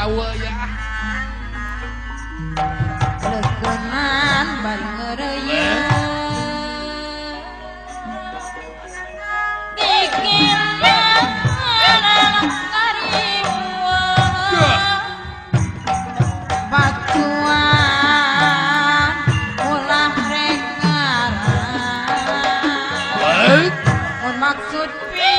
Jawa ya. Leukeunnan bari ngeureuyeuh. Maksud pi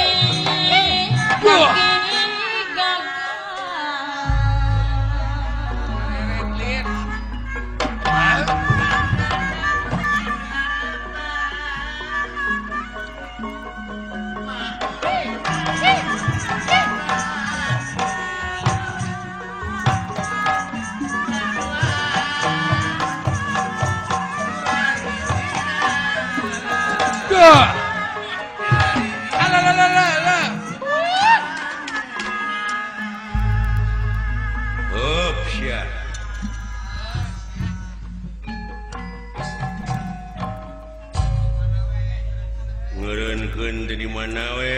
ngeureunkeun teh di mana we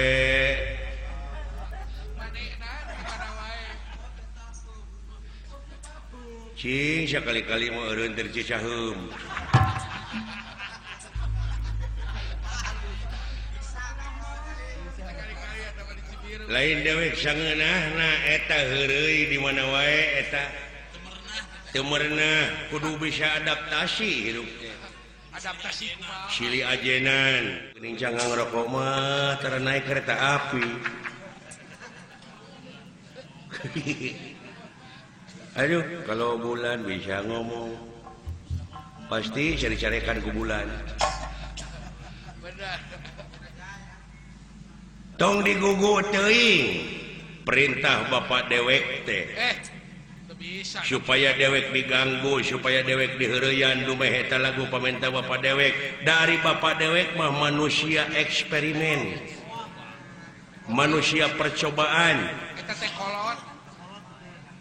cing sakali-kali mah eureun teh Cicaheum lain dewek sangeunahna eta heureuy di mana wae eta teu merenah kudu bisa adaptasi hirup teh. Adaptasi sili ajenan geuning cangang rokok mah tara naik kereta api. Aduh, kalau bulan bisa ngomong pasti cari-carikan ku bulan. Tong digugu teuing perintah bapak dewek teh. Supaya dewek diganggu, supaya dewek diheureyan dumeh eta lagu pamenta bapak dewek. Dari bapak dewek mah manusia eksperimen, manusia percobaan. Eta teh kolot.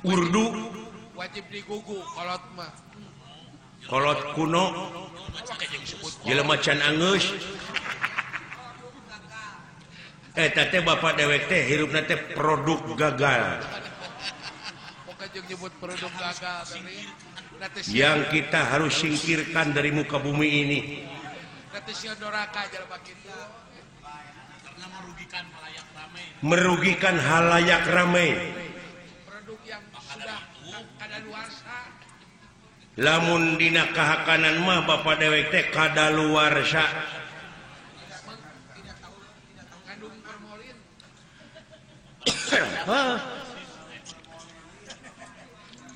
Urdu wajib digugu kolot mah. Kolot kuno. Jelema can angeus. Eta teh bapak dewek teh hirupna teh produk gagal. Nyebut produk gagal yang kita harus singkirkan dari muka bumi ini. Merugikan halayak ramai. Produk yang sudah kadaluarsa. Lamun dina kahakanan mah bapak dewek teh kadaluarsa.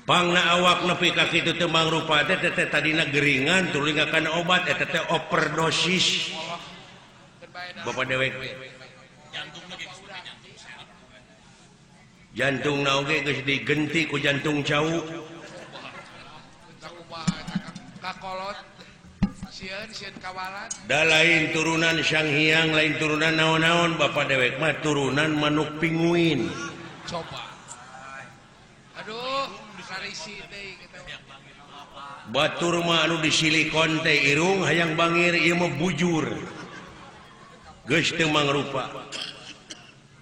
Pangna awak nepi ka kitu teu mangrupa teh teh tadina geringan tuluy ngakan obat eta teh overdosis. Bapak dewek jantungna oge geus digenti ku jantung cau. Da lain turunan Sang Hyang, lain turunan naon-naon, bapak dewek mah turunan manuk pinguin. Coba. Aduh. Batur mah anu disilikon teh irung hayang bangir ieu mah bujur. Geus teu mangrupa.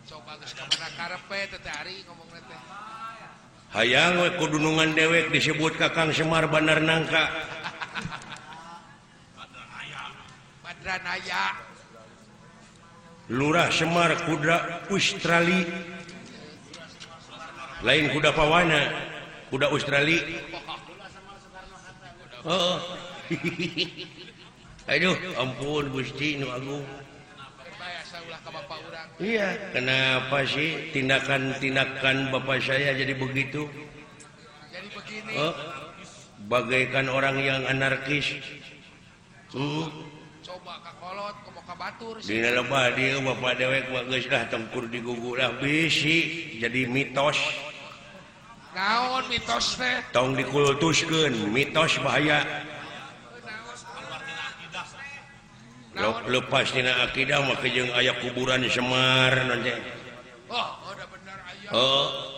Coba geus ka mana karepe teh ari ngomongna teh. Hayang we kudunungan dewek disebut Kakang Semar Bandar Nangka. Badranaya. Lurah Semar kuda Australia. Lain kuda pawana. Kuda Australia. Oh. Aduh, ampun Gusti nu agung. Iya, kenapa sih tindakan-tindakan bapak saya jadi begitu? Jadi begini. Oh, bagaikan orang yang anarkis. Coba ka kolot, komo ka batur. Dina lebah dieu bapak dewek mah geus lah tengkur digugu lah bisi jadi mitos. Naon mitos teh? Tong dikultuskeun, mitos bahaya. Lepas tina akidah mah jeung aya kuburan Semar naon teh. Oh, udah bener aya. Oh.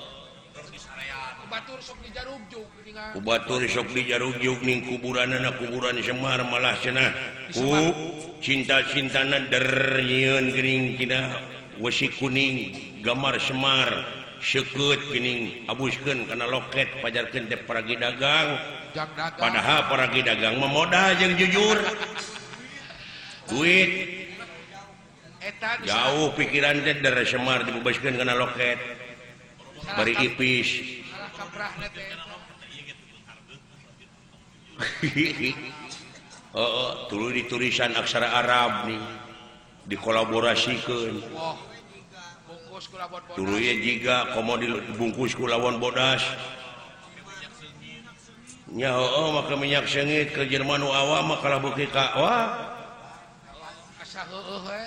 Batur sok dijarugjug Ku batur sok dijarugjug ning kuburanana kuburan Semar malah cenah ku cinta-cintana der nyieun geuning tina wesi kuning gambar Semar. Seukeut geuning abuskeun kana loket pajarkeun teh paragi dagang. Padahal paragi dagang mah modal jeung jujur. Duit jauh pikiran teh dari Semar dibebaskeun kana loket. Bari ipis. Heeh, tuluy ditulisan aksara Arab nih dikolaborasikeun. Tuluy jiga komo dibungkus ku lawan bodas. Nya heueuh make minyak seungit ke jelema nu awam mah kalah beuki ka wah. Asa heueuh we.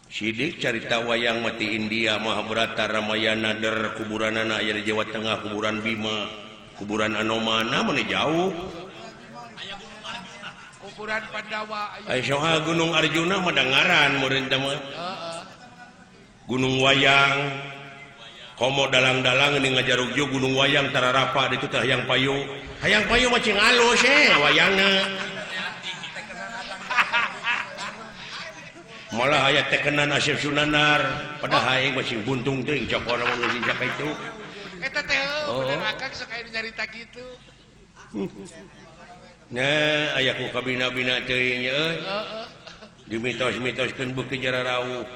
Sidik carita wayang mati India Mahabharata Ramayana der kuburanana aya di Jawa Tengah kuburan Bima kuburan Anomana mana jauh kuburan Pandawa aya soal Gunung Arjuna mah dangaran meureun teh mah Gunung Wayang komo dalang-dalang ini ngajarugju Gunung Wayang tararapa ditu teh hayang payu hayang payu mah cing alus wayangna malah aya tekenan Asep Sunanar padahal aing masih buntung teuing cokor mun geus ka itu eta teh bener akang sok aya nyarita kitu nah aya ku kabina-bina teuing nya euy dimitos-mitoskeun beuki jararauh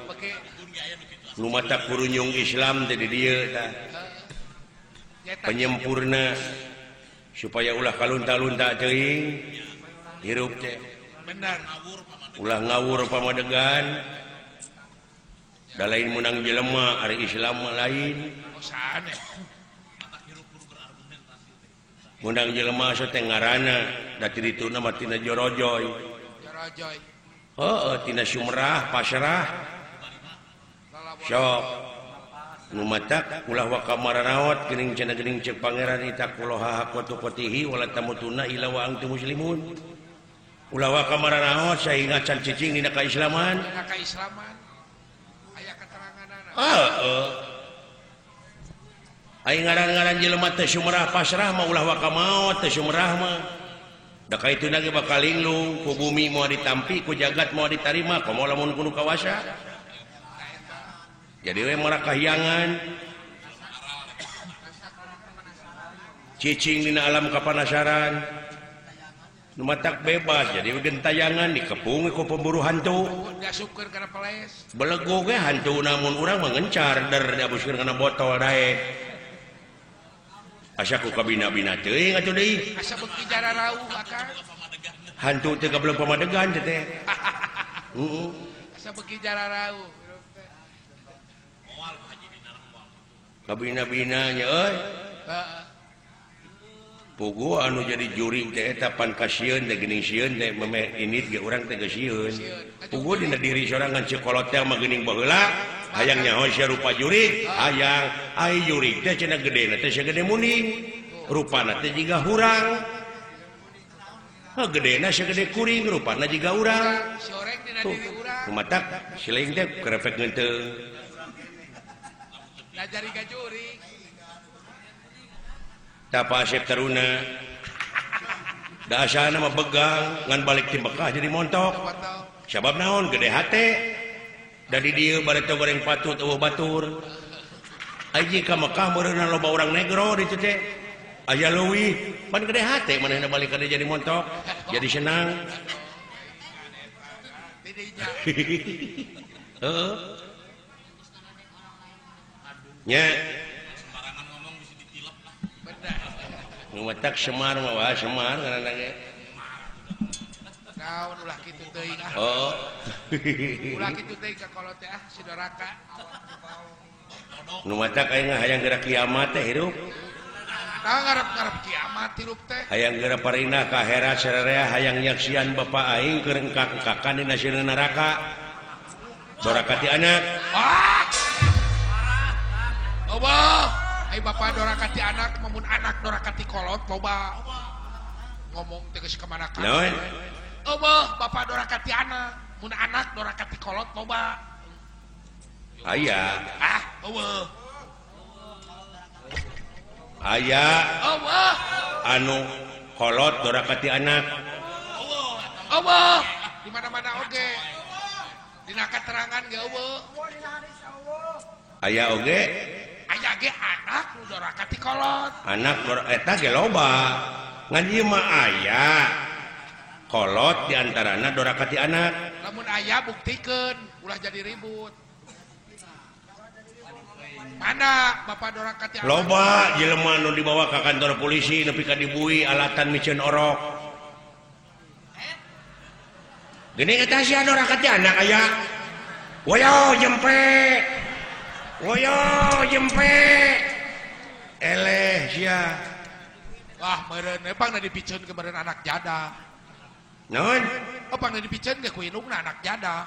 nu mata kurunyung Islam teh di dieu tah penyempurna supaya ulah kalunta-lunta teuing hirup teh bener ulah ngawur pamadegan da lain menang jelema ari Islam mah lain menang jelema so teh ngaranna da ti dituna mah tina jorojoy heueuh tina Sumerah pasrah sok nu matak ulah waka maranaot geuning cenah geuning ceuk pangeran itaqullaha haqqa tuqatihi wala tamutuna illa wa antum muslimun ulah waka maranaot sehingga can cicing dina kaislaman dina kaislaman aya keteranganana heeh aya ngaran-ngaran jelema teh Sumerah pasrah mah ulah waka maot teh Sumerah mah da kaituna ge bakal linglung ku bumi moal ditampi ku jagat moal ditarima komo lamun kudu kawasa jadi we mara kahyangan cicing dina alam kapanasaran nu matak bebas jadi gentayangan dikepung ku pemburu hantu diasupkeun kana peles belegog ge hantu namun urang mah ngencar der diabuskeun kana botol daek asa ku kabina-bina teuing atuh deui asa beuki jararauh akang hantu teh kabelum pamadegan teh teh heeh asa beuki jararauh kabina-bina nya euy heeh pugu anu jadi juring teh eta pan kasieun teh geuning sieun teh memeh init ge urang teh geus sieun pugu dina diri sorangan ceuk kolot teh mah geuning baheula hayang nyaho sia rupa jurig hayang ai jurig teh cenah gedena teh sagede muning rupana teh jiga hurang heuh gedena sagede kuring rupana jiga urang si oreng dina diri urang kumatak sileung teh kerepek ngeunteung lajari ka jurig tapa Asep Taruna da asalna mah begang ngan balik ti Mekah jadi montok sabab naon gede hate da di dieu bareto goreng patut eueuh batur aji ka Mekah meureunna loba urang negro ditu teh aya leuwih pan gede hate manehna balik ka dieu jadi montok jadi senang heeh nya nu matak Semar mah wah Semar ngaranna ge naon ulah kitu teuing ah oh ulah kitu teuing ka kolot teh ah si doraka nu matak aing hayang geura kiamat teh hirup tah ngarep-ngarep kiamat hirup teh hayang geura parinah ka akhirat sararea hayang nyaksian bapa aing keur engkak-engkakan dina sieun neraka doraka ti anak ah Allah ai bapa doraka ti anak mamun anak doraka ti kolot loba ngomong teh geus ka mana ka naon eueuh bapa doraka ti anak mun anak doraka ti kolot loba aya ah eueuh aya eueuh anu kolot doraka ti anak eueuh di mana-mana oge dina katerangan ge eueuh aya oge Aya ge anak nu doraka ti kolot. Anak eta ge loba. Ngan ieu mah aya kolot di antarana doraka ti anak. Lamun aya buktikeun ulah jadi ribut. Mana bapak doraka ti anak? Loba jelema nu dibawa ka kantor polisi nepi ka dibui alatan miceun orok. Gini eta sia doraka ti anak aya. Woyo jempe. Woyo jempe. Eleh sia. Wah, meureun pangna dipiceun ke meureun anak jada. Naon? Oh, pangna dipiceun ge ku indungna anak jada.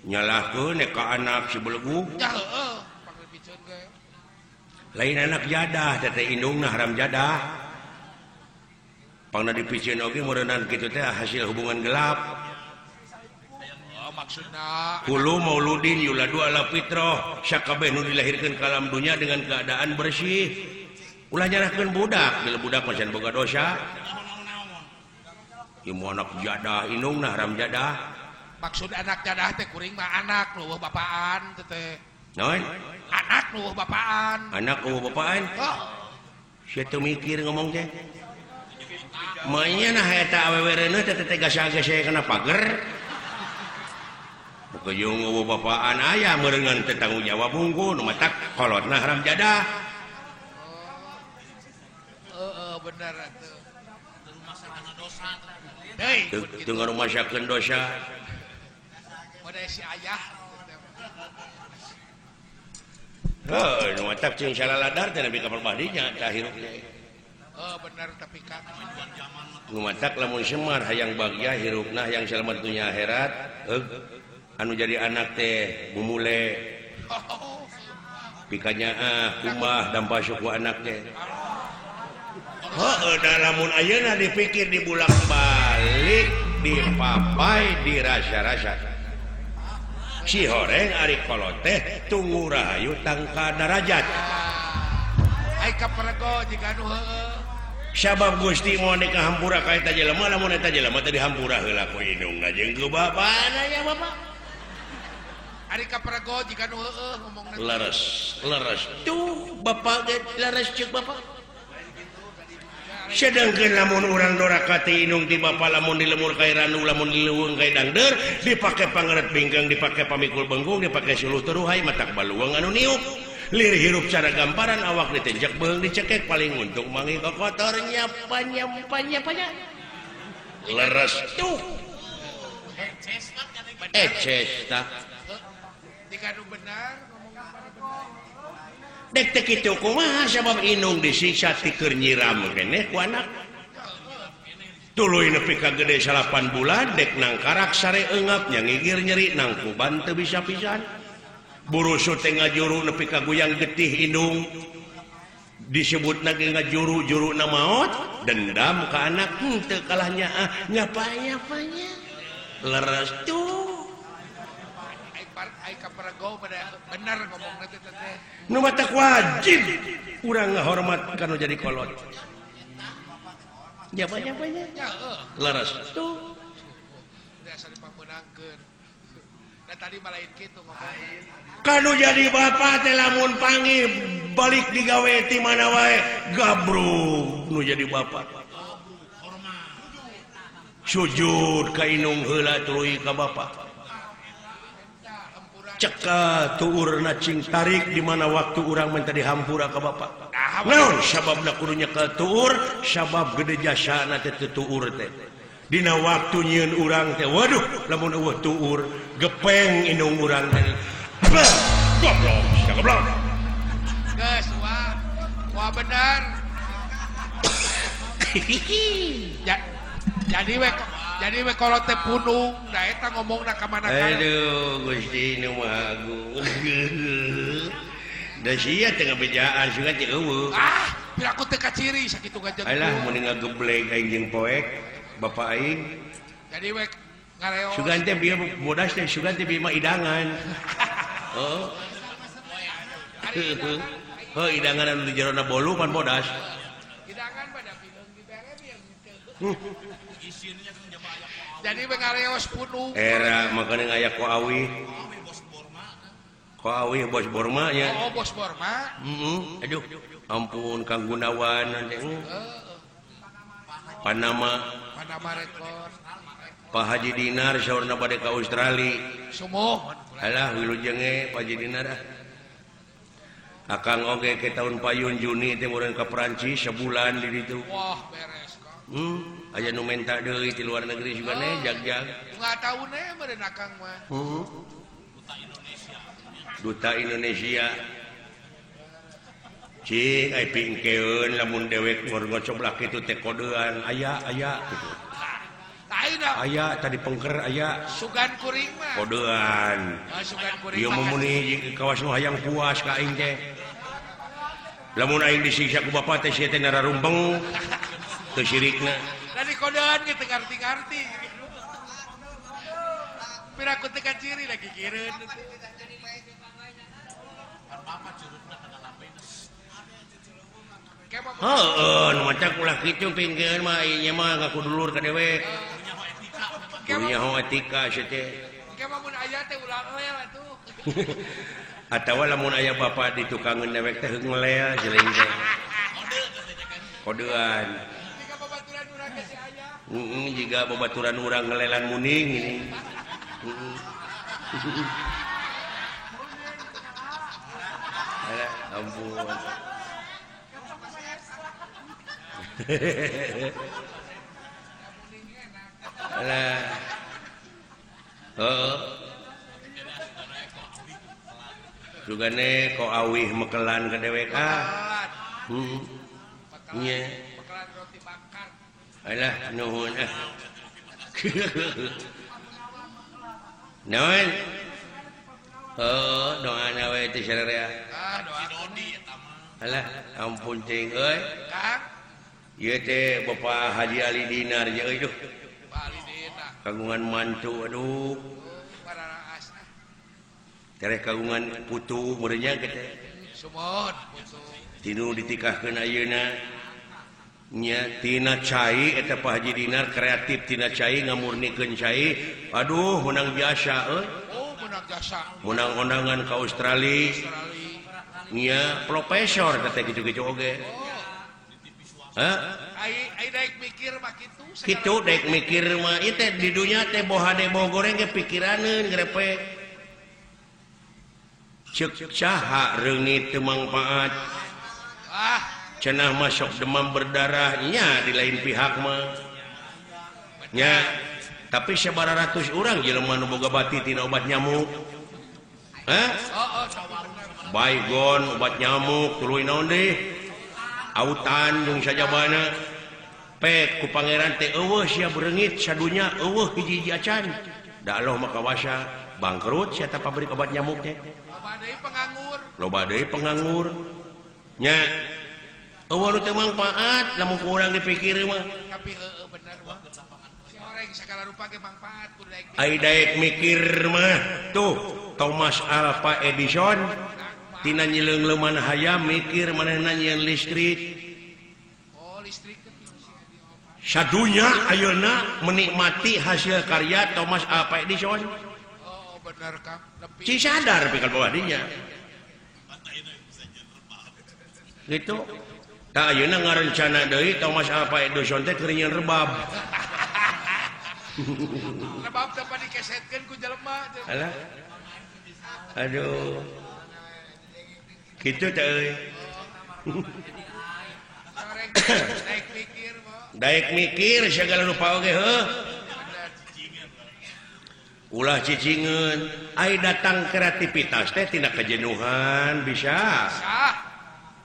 Nyalahkeun ka anak si belegu. Ya heueuh, pangna dipiceun ge. Lain anak jadah teh indungna haram jadah. Pangna dipiceun oge meureunan kitu teh hasil hubungan gelap. Oh, maksudna kullu mauludin yuladu ala fitrah, sakabeh nu dilahirkeun ka alam dunya dengan keadaan bersih. Ulah nyalahkeun budak, bila budak mah can boga dosa. Ieu anak jadah indungna haram jadah. Maksud anak jadah teh kuring mah anak leuweuh bapaan teh teh. Naon? Anak leuweuh bapaan. Anak leuweuh bapaan? Oh. Sia teu mikir ngomong teh. Manya nah eta awewe reuneuh teh teh gasa-gasa kana pager. Bukejung eueuh bapaan aya meureungan teh tanggung jawab hungkul nu matak kolotna haram jadah. Heeh, bener atuh. Deui, teu ngarumasakeun dosa. Si ayah heuh nu matak cing salaladar teh nepi ka perbadinya tah hirup teh. Oh bener tapi ka nu matak lamun semar hayang bagya hirupna hayang selamat dunya akhirat heug anu jadi anak teh bumule pikanyaah kumbah dampa suku anak teh. Heuh da lamun ayeuna dipikir dibulak-balik dipapai dirasa-rasa si horeng ari kolot teh tunggu rahayu tangka darajat. Ai kaperego jiga nu heueuh. Sabab Gusti moal ka hampura ka eta jelema lamun eta jelema teh dihampura heula ku indungna jeung ku bapana nya bapak. Ari kaperego jiga nu heueuh ngomongna. Leres, leres. Tuh bapak ge leres ceuk bapak. Sedangkan lamun urang doraka ti indung ti bapa lamun dilemur ka randu lamun dileuweung ka dangdeur dipake pangeret bingkang dipake pamikul bengkung dipake suluh teruhai matak baluang anu niup lir hirup cara gamparan awak ditenjak beung dicekek paling untung mangi kotor nyapa nyapa nyapa leres tuh eces tah dikanu benar dek teh kitu kumaha sabab indung disiksa ti keur nyiram keneh ku anak tuluy nepi ka gede 8 bulan dek nangkarak sare eungap nya ngigir nyeri nangkuban teu bisa pisan burusut teh ngajuru nepi ka guyang getih indung disebutna ge ngajuru juruna maot dendam ka anak henteu kalah nyaah nyapa-nyapanya leres tuh. Bener ngomongna teh teh. Nu matak wajib urang ngahormat ka nu jadi kolot. Nyapa-nyapanya. Leres tuh. Biasa dipameunangkeun. Da tadi mah lain kitu ngomongna. Kanu jadi bapak teh lamun panggih balik digawe ti mana wae gabrug nu jadi bapak. Sujud ka indung heula tuluy ka bapak. Ceka tuurna cing tarik di mana waktu urang minta dihampura ka bapak. Naon sababna kudu nyekel tuur? Sabab gede jasana teh teu tuur teh. Dina waktu nyieun urang teh waduh lamun eueuh tuur gepeng indung urang teh. Goblok, sia goblok. Geus wah. Wah bener. Ya, jadi we kolot teh punung, da eta ngomongna ka mana ka. Aduh, Gusti nu Maha Agung. Da sia teh ngabejaan sugan teh eueuh. Ah, piraku teh kaciri sakitu gajeun. Alah mun ngageblek aing jeung poek bapak aing. Jadi we ngareos. Sugan teh bieu bodas teh sugan teh bieu mah idangan. Heeh. Heuh, idangan anu di jerona bolu pan bodas. Idangan mah da pileung dibere bieu henteu. Jadi we ngareos punung. Era makanya ngaya ku awi. Ko Awih bos Borma nya. Oh, bos Borma. Heeh. Aduh, ampun Kang Gunawan nanti. Panama. Panama Record. Pak Haji Dinar saurna bade ka Australia. Sumuh. Alah wilujeng ge Pak Haji Dinar ah. Akang oge ke tahun payun Juni teh meureun ka Perancis sebulan di ditu. Wah, beres Kang. Aya nu menta deui ti luar negeri juga ne jag-jag. Enggak tahu ne meureun akang mah. Duta Indonesia. Cing ai pingkeun lamun dewek ngor-ngocoblak kitu teh kodean aya aya kitu. Aya tadi pengker aya sugan kuring mah. Kodean. Sugan kuring. Ieu mah muni kawas nu hayang puas ka aing teh. Lamun aing disiksa ku bapa teh sia teh nararumpeng. Teu sirikna. Tadi kodean ge teu ngarti-ngarti. Pira ku teu kaciri lagi kireun. Heeh, nu maca ulah kitu pingkeun mah ieu mah ngaku dulur ka dewek. Kudu nyaho etika sia teh. Engke mah mun aya teh ulah lel atuh. Atawa lamun aya bapa di tukangeun dewek teh ngelel jeleng teh. Kodean. Jiga babaturan urang ge si aya. Heeh, jiga babaturan urang ngelelan muning ini. Heeh. Alah, ampun. Alah. Heeh. Sugane ko awih mekelan ka dewek ah. Heeh. Nya. Mekelan roti bakar. Alah, nuhun ah. Naon? Heeh, doana we teh sararea. Ah, doa Dodi eta mah. Alah, ampun cing euy. Kang. Ieu teh Bapak Haji Ali Dinar je euy duh. Pak Ali Dinar. Kagungan mantu aduh. Pararaas ah. Tereh kagungan putu meureun nya teh. Sumon putu. Tinu ditikahkeun ayeuna. Nya tina cai eta Pak Haji Dinar kreatif tina cai ngamurnikeun cai. Aduh menang jasa euy. Oh, menang jasa. Menang undangan ka Australia. Nya profesor teh kitu-kitu oge. Hah? Ai daek mikir mah kitu. Kitu daek mikir mah ieu teh di dunya teh bohade boh goreng ge pikiraneun grepe. Ceuk saha reungit teu mangpaat. Ah, cenah masuk demam berdarah nya di lain pihak mah. Nya, tapi sabaratus urang jelema nu boga bati tina obat nyamuk. Hah? Baygon obat nyamuk tuluy naon deui? Autan jeung sajabana. Pek ku pangeran teh eueuh sia bereungit sadunya eueuh hiji-hiji acan. Da Allah mah kawasa bangkrut sia ta pabrik obat nyamuk teh. Loba deui penganggur. Loba deui penganggur. Nya eueuh nu teu mangpaat lamun ku urang dipikir mah. Tapi heueuh bener mah. Si horeng sagala rupa ge mangpaat kudu daek. Ai daek mikir mah tuh Thomas Alva Edison tina nyileung-leuman hayam mikir manehna nyieun listrik. Oh, listrik teh sadunya ayeuna menikmati hasil karya Thomas Alva Edison. Oh, bener Kang. Ci sadar pikir bawah dinya. Gitu. Tah ayeuna ngarencana deui Thomas Alva Edison teh keur nyieun rebab. Rebab teh dikesetkeun ku jelema. Alah. Aduh. Kitu teh euy. Daek mikir mah. Daek mikir sagala rupa oge heuh. Ulah cicingeun. Ai datang kreativitas teh tina kejenuhan bisa.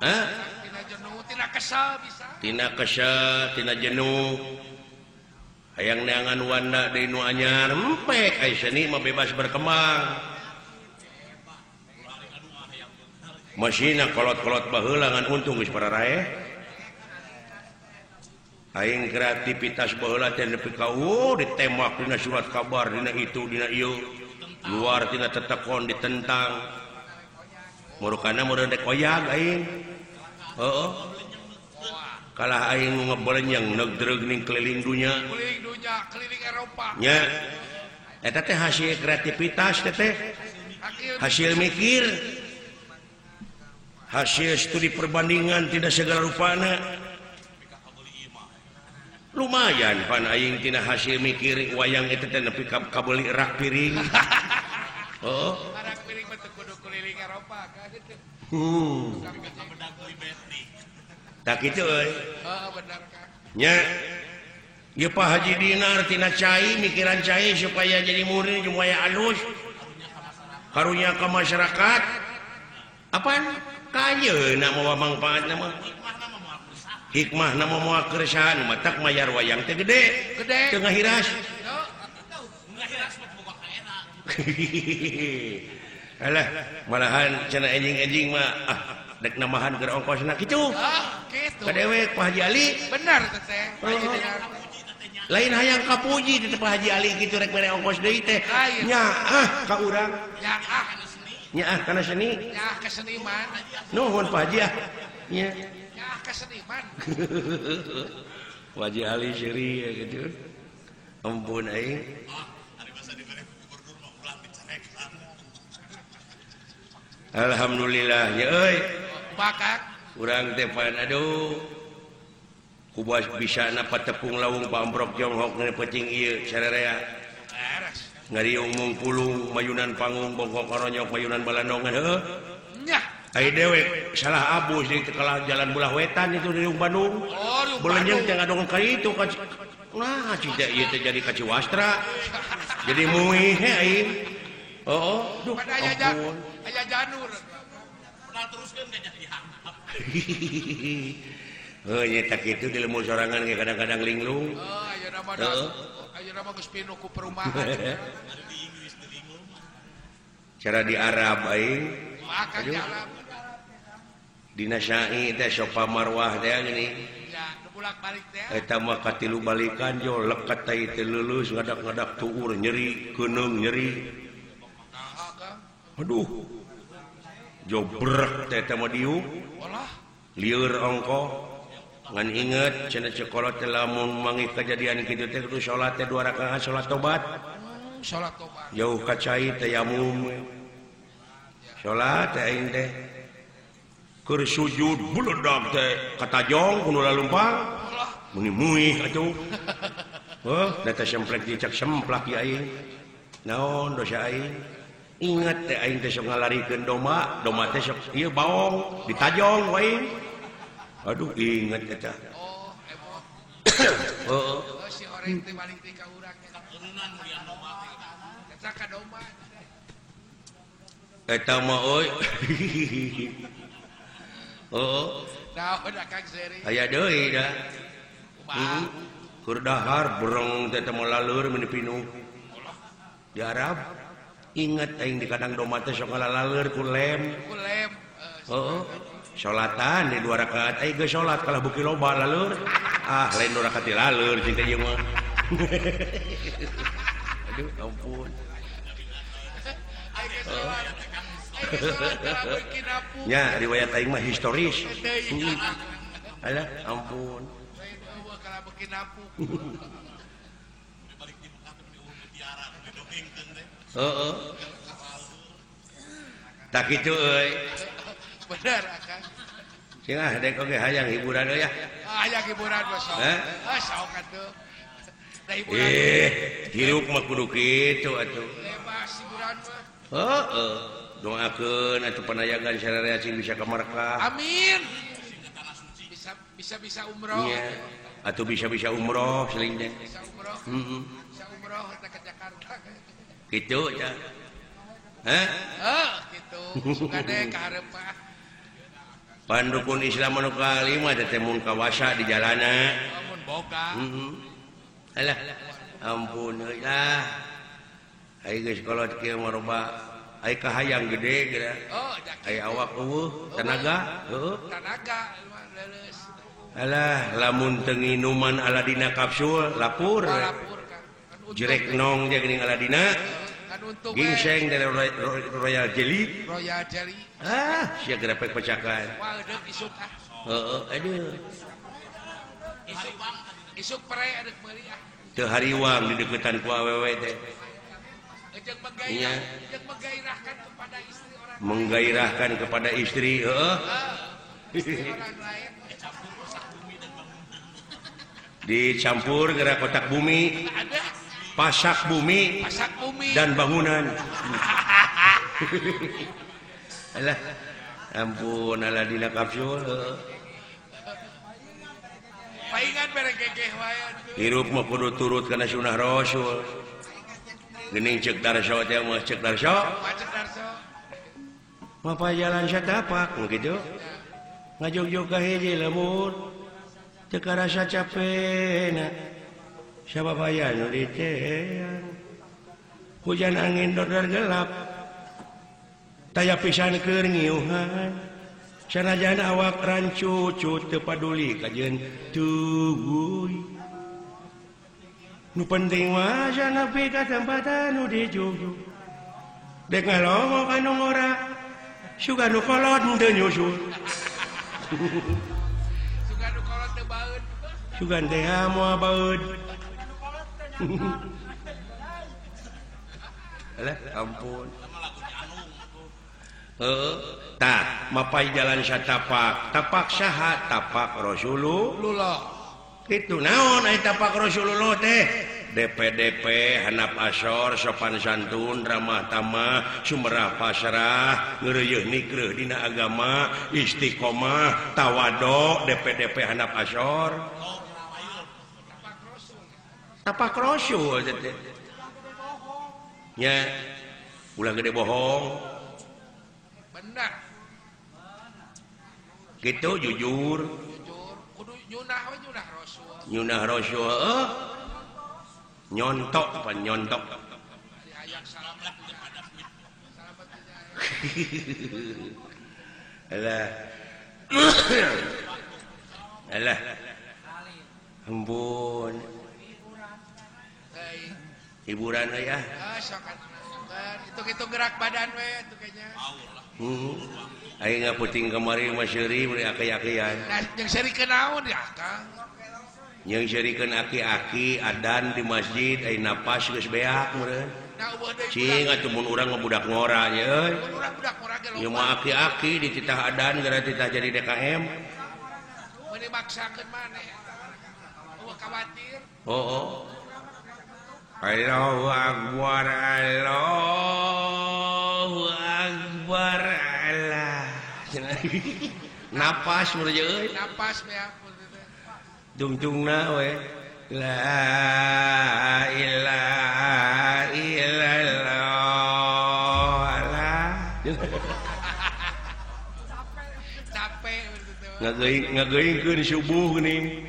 Hah? Tina jenuh, tina kesel bisa. Tina kesel, tina jenuh. Hayang neangan wanda deui nu anyar, empek ai seni mah bebas berkembang. Masina kolot-kolot baheula ngan untung geus pararaeh. Aing kreativitas baheula teh nepi ka ditembak dina surat kabar dina itu dina ieu. Luar tina tetekon ditentang. Murukana meureun rek oyag aing. Heeh. Kalah aing ngebolenyeng neugdreug ning keliling dunya. Keliling dunya, keliling Eropa. Nya. Eta teh hasil kreativitas teh teh. Hasil mikir hasil studi perbandingan tidak segala rupana lumayan pan aing tina hasil mikir wayang itu teh nepi ka kabeuli rak piring. Oh rak piring mah teu kudu keliling Eropa kan gitu. Tak kitu euy. Heeh bener Kang. Nya ieu Pak Haji Dinar tina cai mikiran cai supaya jadi murni supaya alus karunya ka masyarakat. Apaan kayeuna mawa mangpaatna mah hikmah nama moal keresahan matak mayar wayang teh gede gede teu ngahiras. Alah malahan cenah enjing-enjing mah ah dek namahan keur ongkosna kitu. Ah kitu ka dewek Pak Haji Ali bener teh Pak Haji Dinar lain hayang kapuji teh Pak Haji Ali kitu rek mere ongkos deui teh nyaah ka urang nyaah nyaah kana seni nyaah ka seniman nuhun Pak Haji ah nya keseniman. Wajah Ali seri ya gitu. Ampun aing. Alhamdulillah ya euy. Bakak urang teh pan aduh. Kubas bisa napa tepung lawung pamprok jonghok ngene peuting ieu sararea. Ngariung mungpulung mayunan panggung bongkok koronyok mayunan balandongan heuh. Nyah. Ai dewek salah abus di kalah jalan belah wetan itu di Bandung. Oh, belenjeng teh ngadongeng ka itu ka nah cida ieu teh jadi ka Ciwastra. Jadi muih he aing. Oh, duh. Aya janur. Ulah teruskeun ka jadi hangap. Heuh nya tak kitu di lembur sorangan ge kadang-kadang linglung. Oh, ayeuna mah ayeuna mah geus pinuh ku perumahan. Di Inggris di linglung. Cara di Arab aing. Makan di Arab. Dina syai teh sopa marwah teh gini. Ya, nu bolak-balik teh. Eta mah katilu balikan jo lekat teh teu leuleus ngadak-ngadak tuur nyeri, keuneung nyeri. Aduh. Jo brek teh eta mah diuk. Lieur ongko. Ngan inget cenah cekolot teh lamun manggih kajadian kitu teh kudu salat teh 2 rakaat salat tobat. Salat tobat. Jauh ka cai tayamum. Salat teh aing teh. Keur sujud beledak teh katajong kudu lalumpang meni muih atuh heuh da teh semplek dicak semplak ieu aing naon dosa aing inget teh aing teh sok ngalarikeun domba domba teh sok ieu baong ditajong wae aduh inget eta oh emoh heuh si horeng teh balik teh ka urang katurunan mulian domba teh eta ka domba eta mah euy. Oh, aya deui da. Keur dahar bereng teh teh laleur meuni pinuh. Di Arab inget aing di kadang domba teh sok ngalaleur ku lem. Ku lem. Heeh. Salatan di 2 rakaat aing geus salat kalah beuki loba laleur. Ah, lain 2 rakaat laleur cing teh ieu mah. Aduh, ampun. Ya, riwayat aing mah historis. Alah, ampun. Heeh. Tak kitu euy. Bener akang. Sing ah dek oge hayang hiburan euy ya. Hayang hiburan mah sok. Ah sok atuh. Da hiburan. Hirup mah kudu kitu atuh. Bebas hiburan mah. Heeh. Doakeun atuh panayagan sararea cing bisa ka Makkah. Amin. Bisa umroh. Iya. Atuh bisa-bisa umroh seling teh. Bisa umroh. Heeh. Bisa umroh teh ke Jakarta. Kitu ya. Hah? Heuh, kitu. Sugane ka hareup mah. Pandukun Islam anu kalima teh mun kawasa di jalana. Mun boga. Heeh. Alah, ampun euy lah. Ai geus kolot kieu mah loba ai kahayang gede geura. Oh, ai awak eueuh tenaga, heueuh. Tenaga leuleus. Alah, lamun teu nginuman Aladina kapsul lapur. Lapur Kang. Jerek nong je geuning Aladina. Kan untung gingseng dari Royal Jelly. Royal Jelly. Ah, sia gerepek pecakan. Wah, deuk isuk ah. Heeh, aduh. Isuk isuk pere adeuk meuli ah. Teu hariwang di deukeutan ku awewe teh. Iya. Menggairahkan kepada istri, heeh. Dicampur gerak kotak bumi, pasak bumi, dan bangunan. Alah, ampun alah dina kapsul. Paingan bere gegeh wae atuh. Hirup mah kudu turut kana sunah Rasul. Geuning ceuk Darso teh mah ceuk Darso. Ceuk Darso. Mapa jalan satapak kitu. Ngajogjog ka hiji lembur. Teu karasa capena. Sababaya nu diteang. Hujan angin dordor gelap. Taya pisan keur ngiuhan. Sanajan awak rancucut teu paduli kajeun teuguy. Nu penting mah nepi ka tempat anu dijugjug. Dek ngalongok anu ngora, sugan nu kolot teu nyusul. Sugan nu kolot teu baeud. Sugan teh moal baeud. Alah ampun. Heeh, tah mapai jalan satapak, tapak saha? Tapak Rasulullah. Itu naon ai tapak Rasulullah teh? DPDP hanap asor sopan santun ramah tamah sumerah pasrah ngeureuyeun nikreuh dina agama istiqomah tawado DPDP hanap asor. Tapak Rasul teh. Nya ulah gede bohong. Benar. Gitu jujur. Jujur kudu nyunah we nyunah Rasul. Nyunah Rasul heuh. Nyontok apa nyontok. Alah. Alah. Ampun. Hiburan euy ah. Itu-itu gerak badan we atuh kayaknya. Aing ngaputing kamari mah seuri meuli aki-akian. Nah, jeung seurikeun naon ya, Kang? Jeung seurikeun aki-aki adan di masjid ai napas geus beak meureun. Cing atuh mun urang mah budak ngora nya euy. Mun urang budak ngora ge loba. Ieu mah aki-aki dititah adan gara titah jadi DKM. Meuni maksakeun maneh. Eueuh khawatir. Oh. Allahu Akbar, Allahu Akbar, Allah. Napas meureun euy. Napas beak. Tungtungna we. La ilaha illallah. Allah. Capek ngageuingkeun subuh geuning.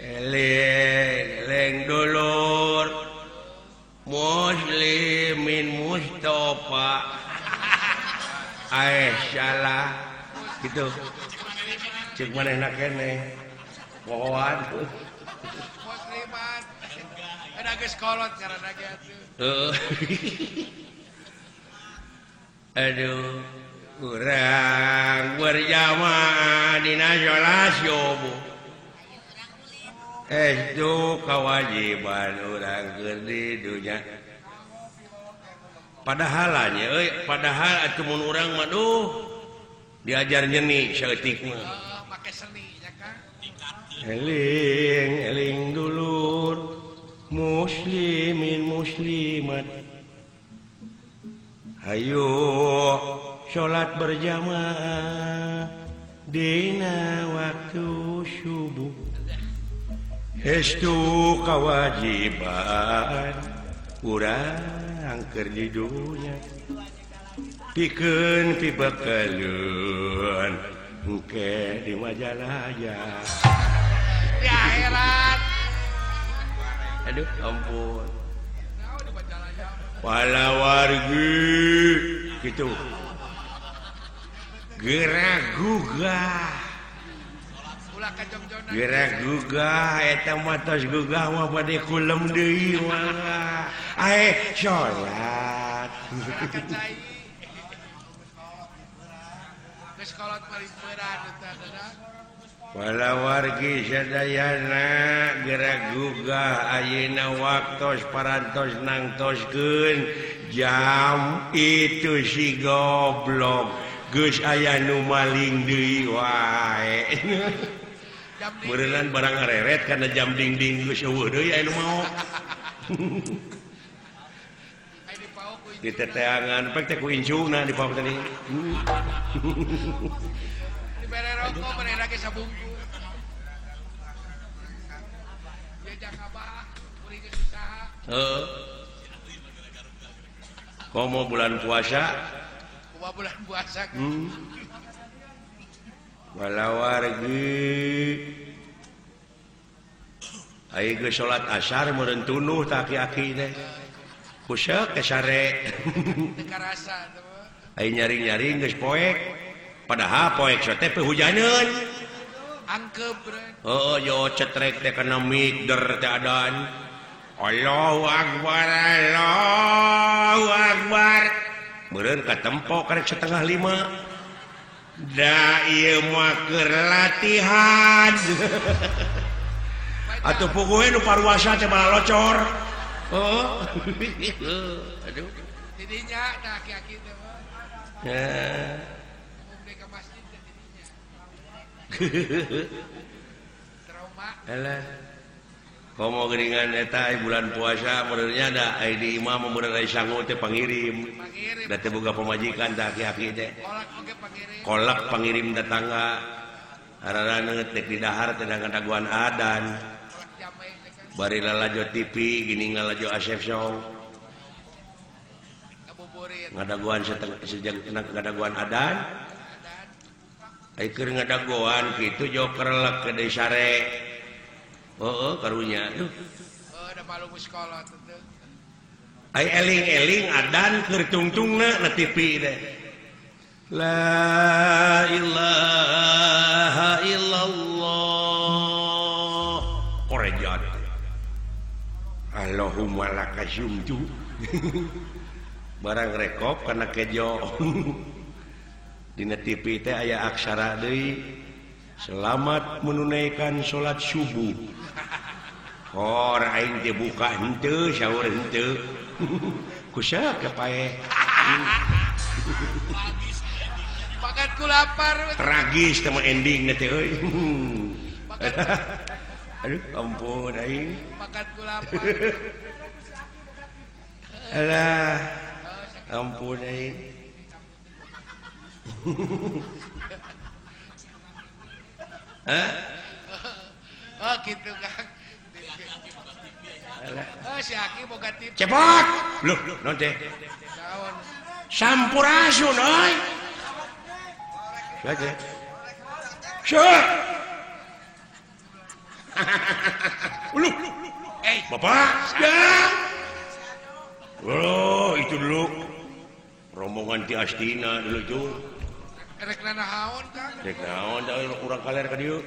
Eling dulur muslimin Mustafa. Aeh salah gitu. Ceuk manehna keneh. Pohoan. Muslimat. Ada geus kolot ngaranna ge atuh. Heeh. Aduh, urang berjamaah dina salat subuh. Itu kewajiban urang keur di dunya. Padahal nya euy, padahal atuh mun urang mah duh diajar nyeni saeutik mah. Make seni nya Kang. Eling eling dulur muslimin muslimat. Hayu salat berjamaah dina waktu subuh. Estu kewajiban urang keur di dunya pikeun pibekaleun engke di Majalaya di akhirat. Aduh ampun. Palawargi gitu gerak gugah gerak gugah eta mah tos gugah mah bade kulem deui mah ae salat Walawargi sadayana gerak gugah ayeuna waktos parantos nangtoskeun jam itu si goblok geus aya nu maling deui wae. Meureunnan barang ngareret kana jam dingding geus eueuh deui aya nu mau. Diteteangan pek teh ku incuna dipaok tadi. Dibere rokok bere lagi sabungku. Ya jakabah kuring geus usaha. Heeh. Komo bulan puasa? Kumaha bulan puasa? Walawargi aya geus salat asar meureun tunuh tah aki-aki teh. Kuseuk ke sare. Teu karasa teh. Aya nyaring-nyaring geus poek. Padahal poek teh hujaneun. Angkep bre. Heeh, yo cetrek teh kana mik der teh adan. Allahu akbar, Allahu akbar. Meureun katempo karek 4:30. Da ieu mah keur latihan. Atuh puguh nu paruasa teh malah locor. Heeh. Aduh. Tidinya tah aki-aki teh mah. Heeh. Ka masjid teh tidinya. Trauma. Alah. Komo geuningan eta bulan puasa meureunnya da ai di imah meureun ai sangu teh pangirim. Da teh boga pamajikan tah aki-aki teh. Kolak oge pangirim. Kolak pangirim datangga. Araraneut dek di dahar teh ngadaguan adan. Bari lalajo TV gini ngalajo Asep Song. Ngadaguan sejak ngadaguan adan. Ai keur ngadaguan kitu joker lek ke deui sare. Oh, karunya. Duh. Oh, da malu sekolah teh. Ai eling-eling adan keur tungtungna na TV teh. La ilaha illallah. Korejat. Allahumma lakasumtu. Barang rekop kana kejo. Dina TV teh aya aksara deui. Selamat menunaikan salat subuh. Hor aing teh buka henteu sahur henteu. Kusaha paeh. Makan ku lapar. Tragis teh mah ending teh euy. Aduh ampun aing. Makan ku lapar. Alah ampun aing. Hah? Oh gitu Kang. Oh si Aki boga TV. Cepot. Loh, naon teh? Sampurasun euy. Saja. Syah. Uluh. Eh, Bapak. Ya. Oh, itu dulu. Rombongan ti Astina dulu tuh. Rek naon Kang? Rek naon da urang kaler ka dieu.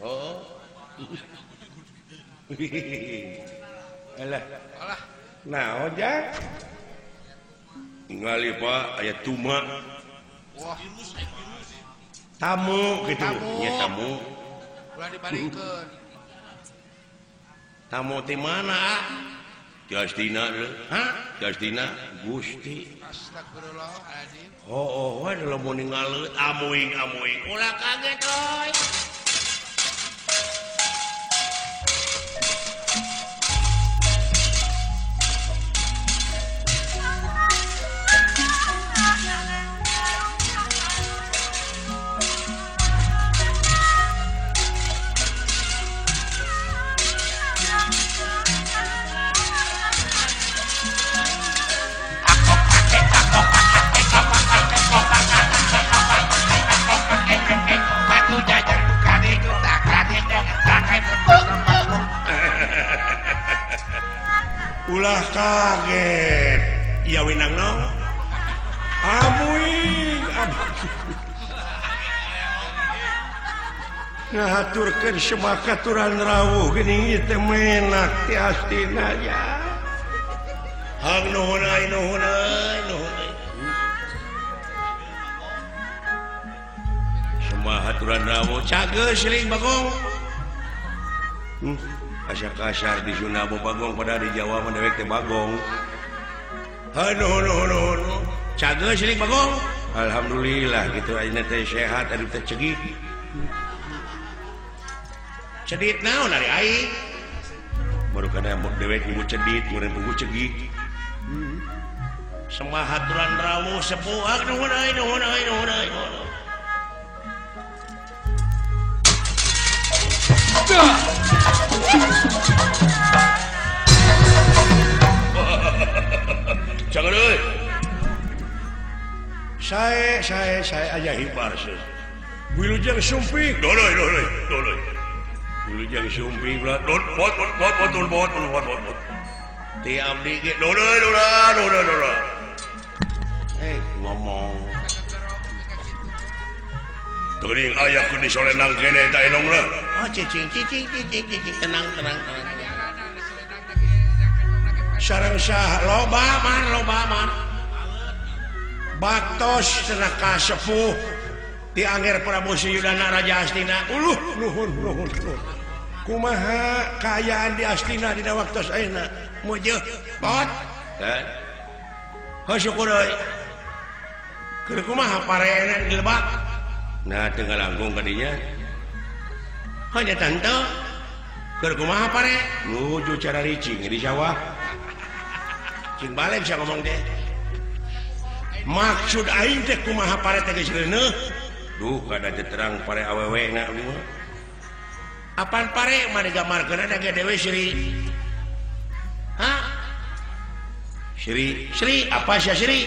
Oh. Alah. Alah. Naon ja? Ningali Pak aya tuma. Wah. Tamu kitu. Nya tamu. Ulah dibalikeun. Tamu ti mana? Justina, hah? Justina, Gusti. Astagfirullahaladzim. Oh, oh, wae lamun ningaleut amuing amuing. Ulah kaget euy. Ulah kaget. Iya winang no. Amuing amuing. Ngahaturkeun semakaturan rawuh geuning ieu teh menak ti astina ya. Hang nuhun euy nuhun euy nuhun euy. Semaha aturan rawuh cager siling Bagong. Asa kasar di Sunda Bagong pada di Jawa mah dewek teh Bagong. Aduh nuhun nuhun. Cager siling Bagong. Alhamdulillah gitu ayeuna teh sehat aduh teh cegik. Cedit naon ari aing? Baru kana dewek nyebut cedit, ngeureun pugu cegik. Semaha aturan rawuh sepuh nuhun euy nuhun euy nuhun euy. Jangan euy. Saya aja hibar sih. Wilujeng sumping. Doloy doloy doloy. Wilujeng sumping belah. Dot bot bot bot bot bot bot bot bot. Ti abdi ge doloy doloy doloy doloy. Ngomong. Teuing aya ku disolenang kene eta enongna. Oh cicing cicing cicing cicing tenang tenang tenang. Sareng sah loba man loba man. Baktos cenah ka sepuh ti Angger Prabu Suyudana Raja Astina. Uluh nuhun nuhun nuhun. Kumaha kaayaan di Astina dina waktos ayeuna? Mujeuh bot. Heuh syukur euy. Keur kumaha pareena di lebak? Nah teu ngalangkung ka dinya. Hanya tante keur kumaha pare? Nuju cara ricing di sawah. Cing balik sia ngomong teh. Maksud aing teh kumaha pare teh geus reuneuh? Duh kada teh terang pare awewe na abdi mah. Apan pare mah digambarkeun da ge dewe Sri. Hah? Sri, Sri apa sia Sri?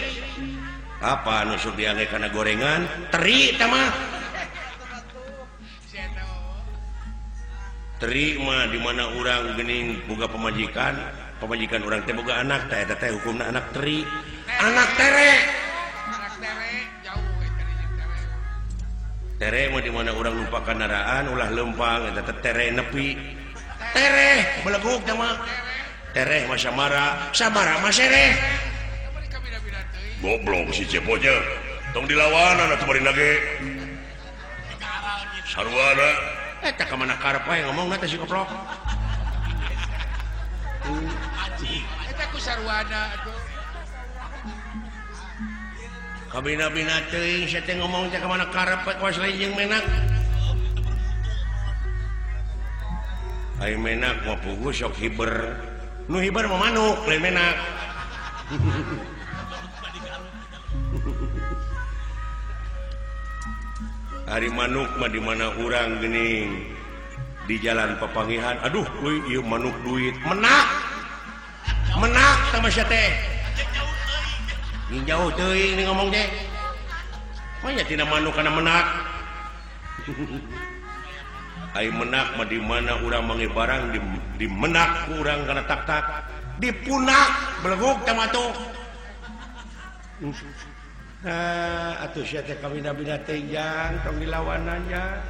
Apa nu sok diangge kana gorengan? Teri tah mah. Teri mah di mana urang geuning boga pamajikan, pamajikan urang teh boga anak teh eta teh hukumna anak teri. Anak tere. Anak tere jauh eta tere. Tere mah di mana urang lupa kendaraan ulah lempang eta teh tere nepi. Tere beleguk teh mah. Tereh mah samara, samara mah sereh. Goblok si Cepotnya. Tong dilawanan atuh bari nage. Sarwana eta ka mana karep wae ngomongna teh si goblok. Eta ku sarwana atuh. Kabina-bina teuing sia teh ngomong teh ka mana karep we kawas lain jeung menak. Ai menak mah puguh sok hiber. Nu hiber mah manuk lain menak. Ari manuk mah di mana urang geuning di jalan papangihan aduh euy ieu manuk duit menak menak sama sia teh jauh teuing ni ngomong teh mah tina manuk kana menak. Ai menak mah di mana urang manggih barang di menak ku urang kana tak-tak dipunak beleguk teh mah tuh. Nah, atuh sia teh kabina-bina teh jang tong dilawanannya.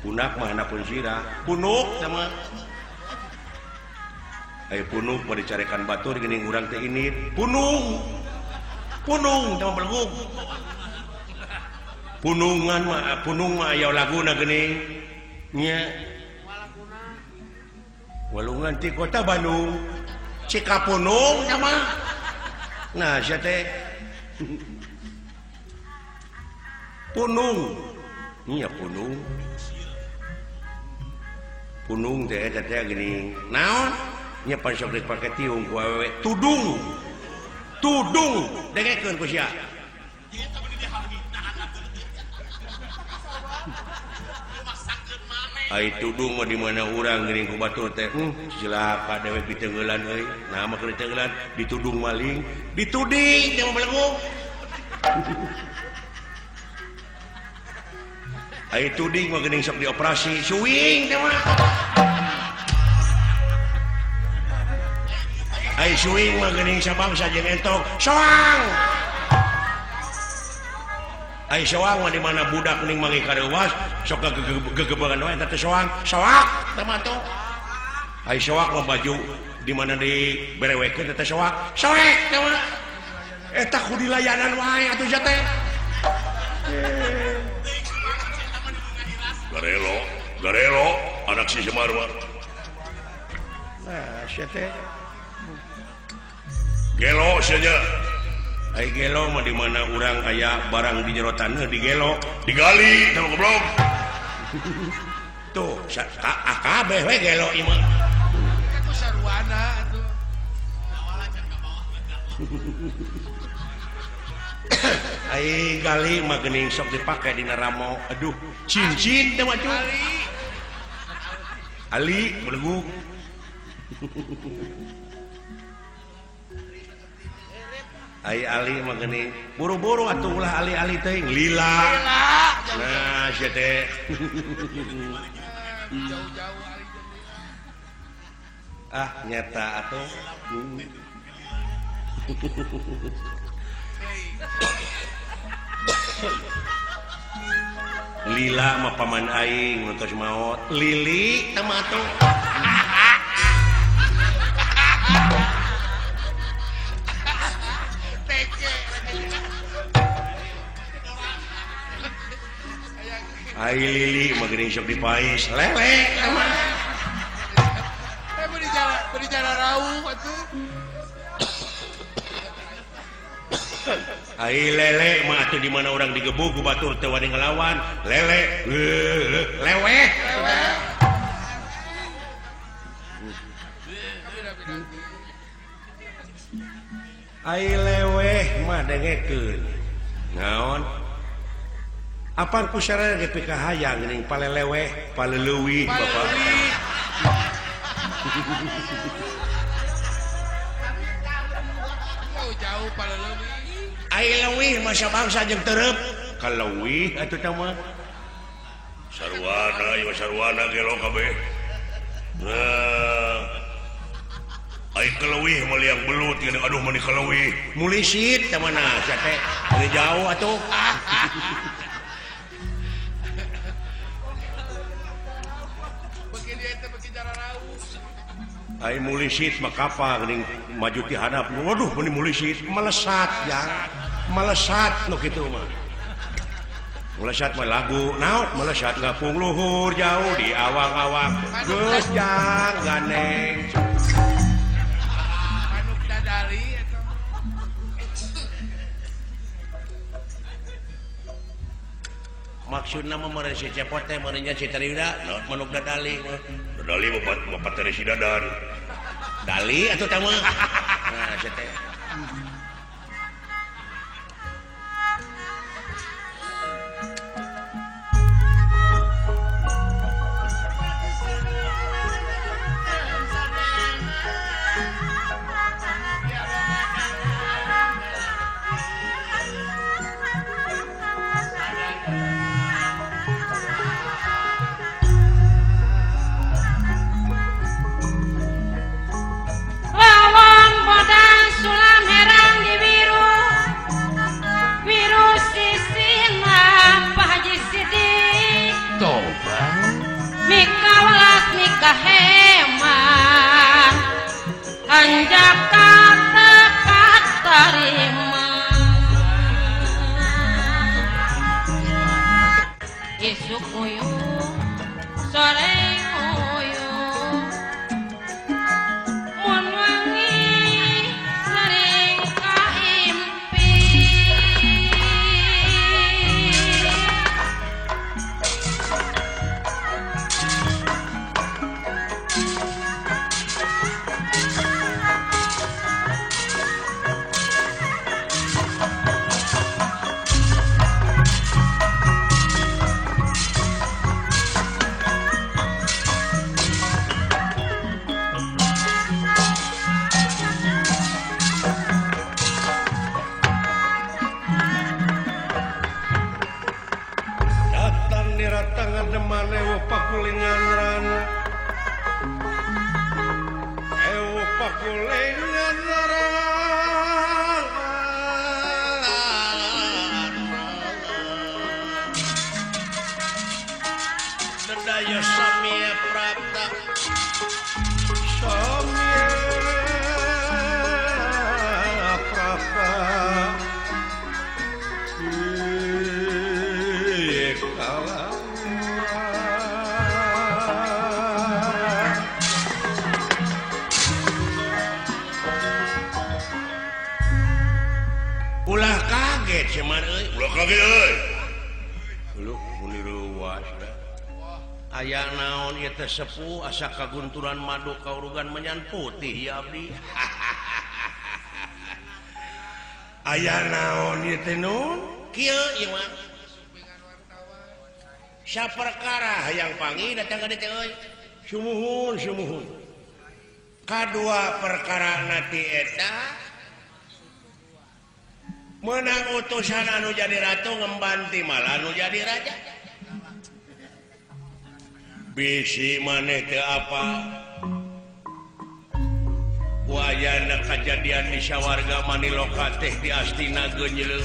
Punak mah hanapun sirah, punuk sama. Ayo punuk mah dicarekan batur geuning urang teh ini punung. Punung sama beleguk. Punungan mah punung mah aya laguna geuning. Nya. Walungan ti kota Bandung. Cikapunung sama. Nah, sia teh punung. Nya punung. Punung teh eta teh geuning. Naon? Nya pan sok dipake tiung ku awewe. Tudung. Tudung dengekeun ku sia. Ai tudung mah di mana urang geuning ku batur teh cilaka dewek diteungeulan euy. Nah mah keur diteungeulan ditudung maling, dituding teh mah beleguk. Ai tuding mah geuning sok dioperasi, suing teh mah. Ai suing mah geuning sabangsa jeung entok, soang. Ai soang mah di mana budak ning manggih kareuwas sok gegebangan wae eta teh soang, soak teh mah tuh. Ai soak mah baju di mana diberewekeun eta teh soak, soek teh mah. Eta ku dilayanan wae atuh sia teh. Garelo, garelo, anak si Semar mah. Nah, sia teh. Gelo sia nya. Ai gelo mah di mana urang aya barang di jero taneuh digelo, digali tah goblok. Tuh, kabeh we gelo ieu mah. Ku sarwana atuh. Ai gali mah geuning sok dipake dina ramo. Aduh, cincin teh mah cuy. Ali beleguk. Ai ali mah geuning buru-buru atuh ulah ali-ali teuing lila. Nah, sia teh. Jauh-jauh ali. Ah, nyata atuh. Lila mah paman aing nu tos maot. Lili teh mah atuh. Ai lili mah geuning sok dipais. Lele teh mah. Eh bari jara rauh atuh. Ai lele mah atuh di mana urang digebug ku batur teu wani ngelawan. Lele leweh. Ai leweh mah dengekeun. Naon? Apaan ku sarana ge pikahayang geuning paleleweh, paleleuwih bapak. Jauh paleleuwih. Ai leuwih masa bangsa jeung tereup. Kaleuwih atuh teh mah. Sarwana ieu sarwana gelo kabeh. Nah. Ai kaleuwih mah liang belut geuning aduh mani kaleuwih. Mulisit teh mana sia teh. Geus jauh atuh. Beuki dieu teh beuki jararauh. Ai mulisit mah kapal geuning maju ti handap. Waduh meni mulisit melesat ya. Melesat nu kitu mah. Melesat mah lagu naon melesat ngapung luhur jauh di awang-awang. Geus jang ganeng. Manuk dadali eta. Maksudna mah meureun si Cepot teh meureun nya si Tarida naon manuk dadali mah. Dadali bapak teh si Dadan. Dali atuh teh mah. Nah sia teh. Lawang bodang sulam herang di biru biru sisina Pak Haji Sidik Toba mika welas mika hemang hanjak kata katarima isuk uyuh sore uyuh mun wangi sering kaimpi. Datang niratangan deman ewo pakulingan rana. Ewo pakulingan rana. Daya samya prapta. Samya prapta. Anwar euy ulah kaget euy lu muni reuas da aya naon ieu teh sepuh asa kagunturan madu kaurugan menyan putih ya abdi aya naon ieu teh nun kieu ieu mah saperkara hayang panggih datang ka dieu teh euy sumuhun sumuhun kadua perkara nati eta menang utusan anu jadi ratu ngembanti malah anu jadi raja bisi maneh teu apa wayana kajadian di sawarga Maniloka teh di Astina geunyeuleuh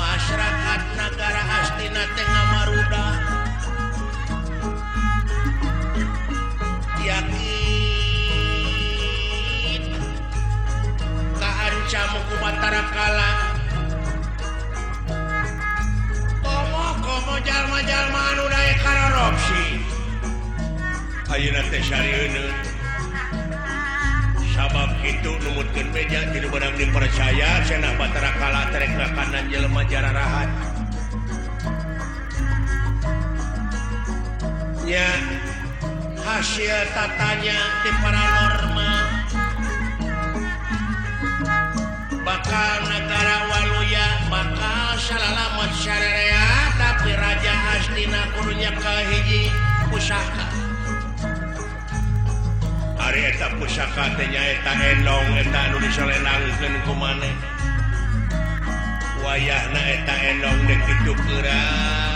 masyarakat nagara Astina teh ngamaruda yakin kaancam ku Batara Kala komo-komo jalma-jalma anu daek karorupsi ayeuna teh sarieun sabab kitu numutkeun beja ti nu beunang dipercaya cenah Batara Kala terek ngakanan jelema jararahat nya hasil tatanya di paranormal bakal negara Waluya bakal salalamat syarea tapi raja Astina kudunya kahiji pusaka ari eta pusaka teh nyaeta endong eta anu disolenangkeun ku maneh wayahna eta endong deuk ditukeran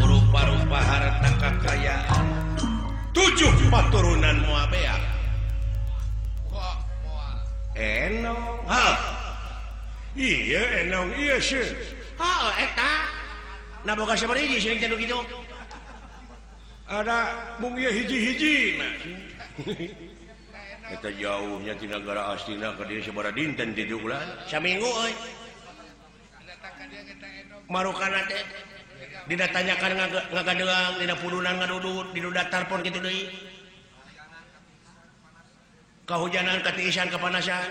rupa-rupa harta kakayaan 7 paturunan moal beak enong ha iya enong iya sih ha eta na boga sabaraha hiji seuing teh nu kitu ada mung ieu hiji-hiji nah eta jauhnya ti nagara Astina ka dieu sabaraha dinten ti ulah saminggu euy marukana teh didatanyakan ngagadeang dina pudunan ngadudut dina datar pon kitu deui kahujanan katiisan kapanasan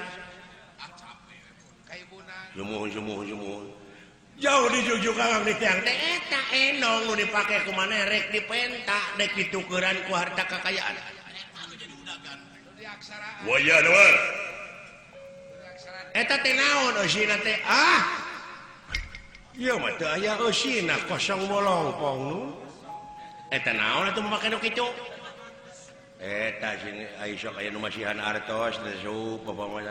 sumuhun sumuhun sumuhun jauh dijujuk kang di tiang teh eta endong nu dipake ku maneh rek dipenta rek ditukeran ku harta kakayaan waya war eta teh naon eusina teh ah ieu mah teu aya eusina kosong bolongpong nu eta naon atuh make nu kitu eta sini ai sok aya nu masihan artos teh sup apa mah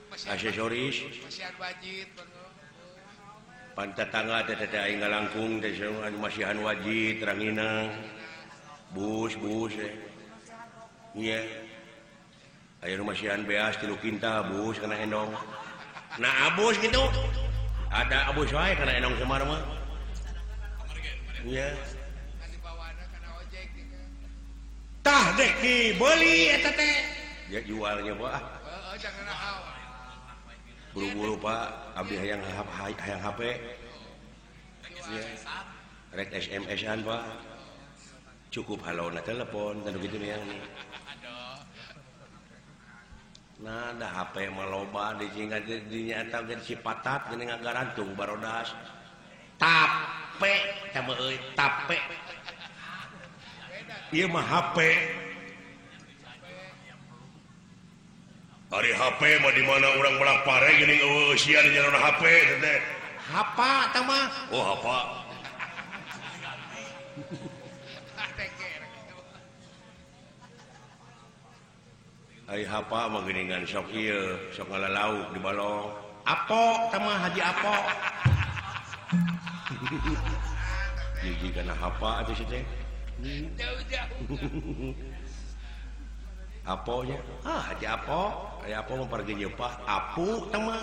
aksesoris masihan wajit pan tetangga teh teh aing ngalangkung teh anu masihan wajit ranginang bus bus nya aya nu masihan beas 3 kintal bus kana endong nah abus gitu ada abus wae kana endong Semar mah nya tah dek dibeli eta teh ya jualnya Pak heeh jangan buru-buru Pak abdi hayang hayang HP ya. Rek SMS-an Pak cukup halona telepon dan begitu yang nah ada HP mah loba di dinyata ge si patat geuning ngagarantung barodas tape teh mah euy tape ieu mah HP ari HP mah di mana urang melak pare geuning eueuh eusian di jalan HP teh hapa tah mah oh hapa ai hapa mah geuningan sok ieu sok ngalalauk di balong apo tah mah haji apo hiji kana hapa atuh si teh jauh-jauh aponya ah haji apo ai apo mah pargi nyeupah apu tah mah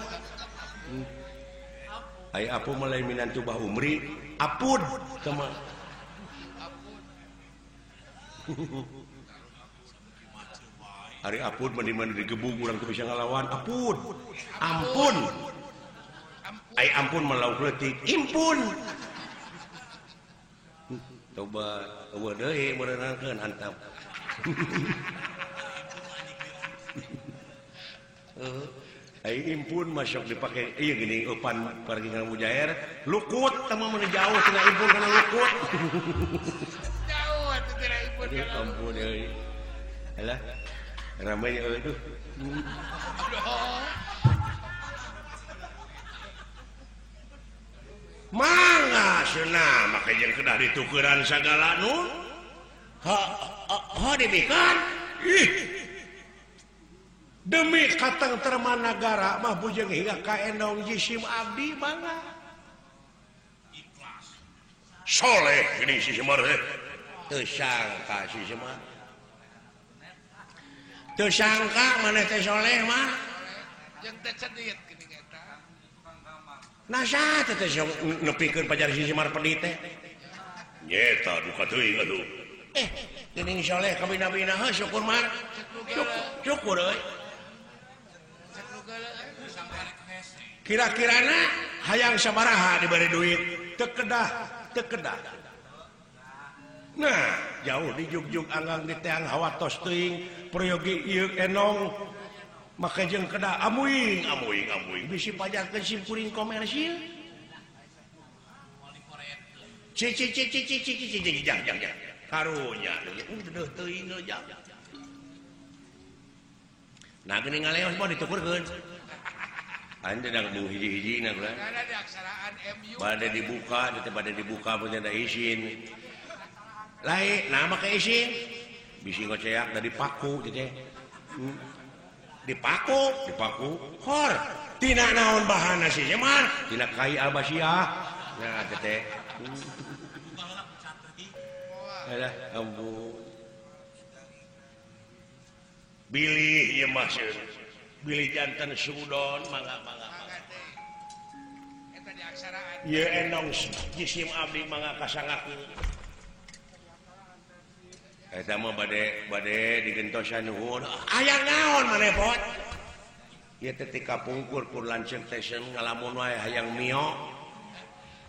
ai apu mah lain minantu Bah Umri apud tah mah Ari apud mah di mana digebug urang teu bisa ngalawan apud ampun ai ampun mah lauk leutik impun coba eueuh deui meureunakeun antap Ai impun masuk dipake ieu gini eupan pargingan mujair lukut teh mah mun jauh tina impun kana lukut. Jauh atuh tina impun kana. Ampun euy. Alah ramai euy duh. Aduh. Mangga cenah make jeung kedah ditukeran sagala nu. Ha ha dibikeun. Ih. Demi katengtreman nagara mah bujeng hingga ka endong jisim abdi mangga. Ikhlas. Soleh geuning si Semar teh. Teu sangka si Semar. Teu sangka maneh teh soleh mah. Jeung teh cedit geuning eta. Nah saha teh teh nepikeun pajar si Semar pedit teh? Nyeta duka teuing atuh. Geuning soleh kabina-bina heuh syukur mar. Syukur euy. Kira-kirana hayang sabaraha diberi duit teu kedah teu kedah. Nah, jauh di jugjug anggang di teang hawatos teuing peryogi ieu enong make jeung kedah amuing amuing amuing bisi pajarkeun simkuring komersil. Ci ci ci ci ci ci ci jang jang jang. Karunya deuh teuing jang. Nah geuning ngaleos mah ditukurkeun. Anda dah bung hiji-hiji na bulan. Bade dibuka, teh bade dibuka punya da izin. Lain, nah make izin. Bisi ngoceak da dipaku teh. Dipaku, dipaku. Hor, tina naon bahanna si Semar? Tina kai albasiah. Nah teh. Alah, ampun. Bilih ieu mah bilih jantan sudon mangga mangga. Eta di aksaraan. Ieu endong jisim abdi mangga kasangakeun. Eta mah bade bade digentosan nuhun. Aya naon maneh pot? Ieu teh ti kapungkur kur lanceuk teh ngalamun wae hayang mio.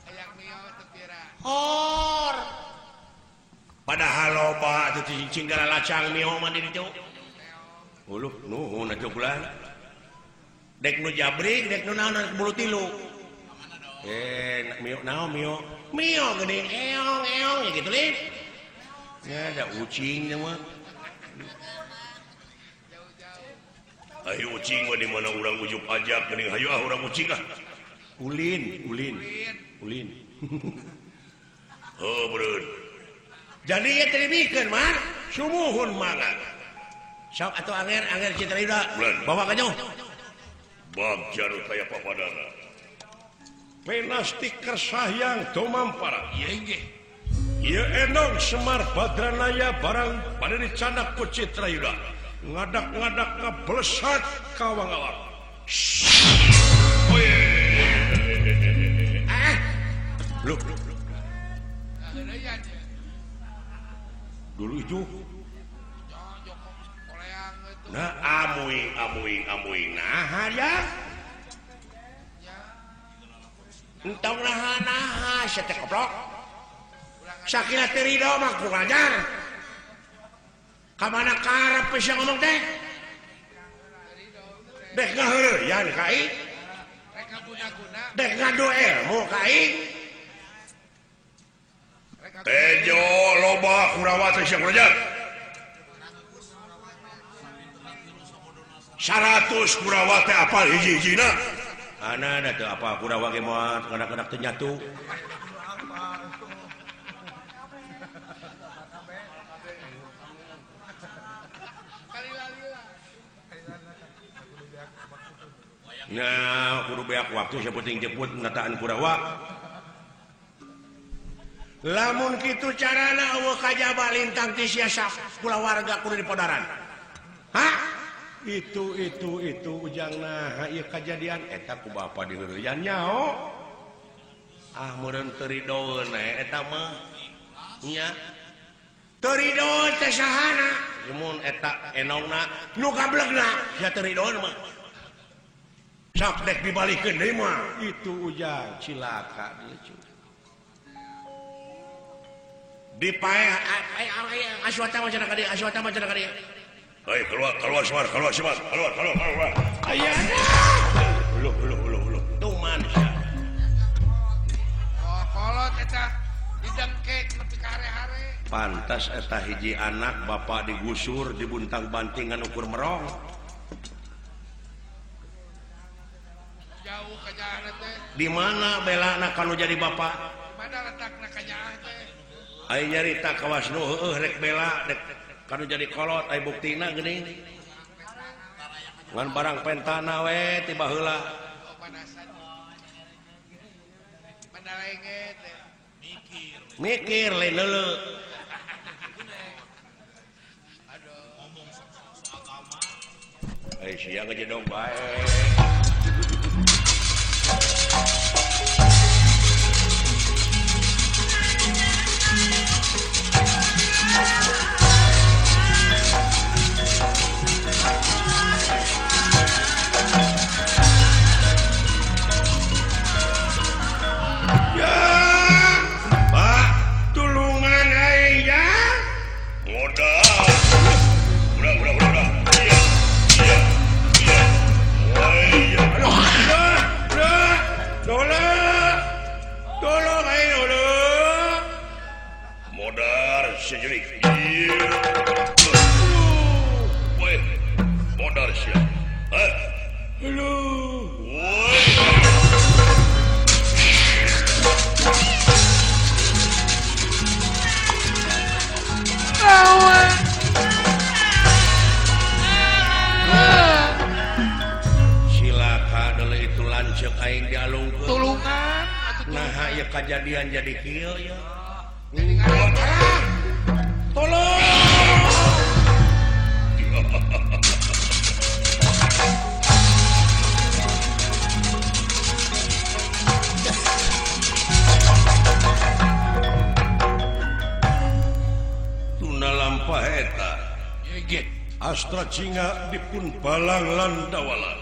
Hayang mio teu pira. Hor. Padahal loba atuh cicing galacang mio mah di ditu. Uluh nuhun atuh bulan. Dek nu jabrik, dek nu naon bulu tilu. Mio naon mio? Mio geuning eong eong ya gitu lin. Ya ada ucing mah. Ayo ucing mah di mana urang ujub ajak geuning hayu ah urang ucing ah. Ulin, ulin. Ulin. Heuh beureun. Jadi ieu teh dibikeun mah sumuhun mangga. Sok atuh anger anger Citra Yuda. Bawa ka jauh. Bagja nu taya papadana. Penasti kersahyang tumampara. Ieu nggih. Ieu enong Semar Badranaya barang bade dicandak ku Citra Yuda. Ngadak-ngadak ngablesat ka wangawang. Loh. Dulu itu. Nah, amuing amuing amuing nah ya. Entong naha naha sia teh koplok. Sakira teu ridho mah kurang ajar. Ka mana karep sia ngomong teh? Dek ngaheureuyan ka aing. Dek ngadu ilmu ka aing. Tejo loba Kurawa teh sia kurang ajar. 100 Kurawa teh apal hiji-hijina. Ana teu apa Kurawa ge moal kanak-kanak teu nyatu. Nah, kudu beak waktu sapenting jeput nataan Kurawa. Lamun kitu carana eueuh kajaba lintang ti sia kulawarga kudu dipodaran. Hah? Itu ujang nah ieu kajadian eta ku bapa diheureyan nyaho. Ah meureun teu ridoeun eta mah. Nya. Teu ridoeun teh sahana? Mun eta enongna nu gablegna sia teu ridoeun mah. Sok dek dibalikeun deui mah. Itu ujang cilaka dieu. Dipaeh aswata mah cenah ka dieu, aswata mah cenah ka dieu. Hei, keluar, keluar Semar, keluar Semar, keluar, keluar, keluar. Ayana. Uluh, uluh, uluh, uluh. Tuman sia. Oh, kolot eta didengkek nepi ka hare-hare. Pantas eta hiji anak bapak digusur dibuntang-banting ngan ukur merong. Jauh kanyaahna teh. Di mana belana kanu jadi bapak? Mana letakna kanyaah teh? Aing nyarita kawas nu heueuh rek bela rek kanu jadi kolot aya buktina geuning. Ngan barang pentana we ti baheula. Oh, panasan. Mandalenge teh. Mikir. Mikir lain leuleuh. Aduh. Ngomong soal agama. Eh sia ngejedog bae. Ya, Pak, tulungan aing ya. Modal. Udah, udah, udah, udah. Iya, iya, iya. Oh iya. Aduh, udah, udah. Tolong. Tolong aing, tolong. Modal sejerik. Iya. Woi, modal sia. Hah? Halo. Woi. Silaka deuleu itu lanceuk aing dialungkeun. Tulungan atuh. Naha ieu kajadian jadi kieu ya. Jadi ngarang. Tolong. Tuna lampah eta. Astra Cinga dipun balang landawala.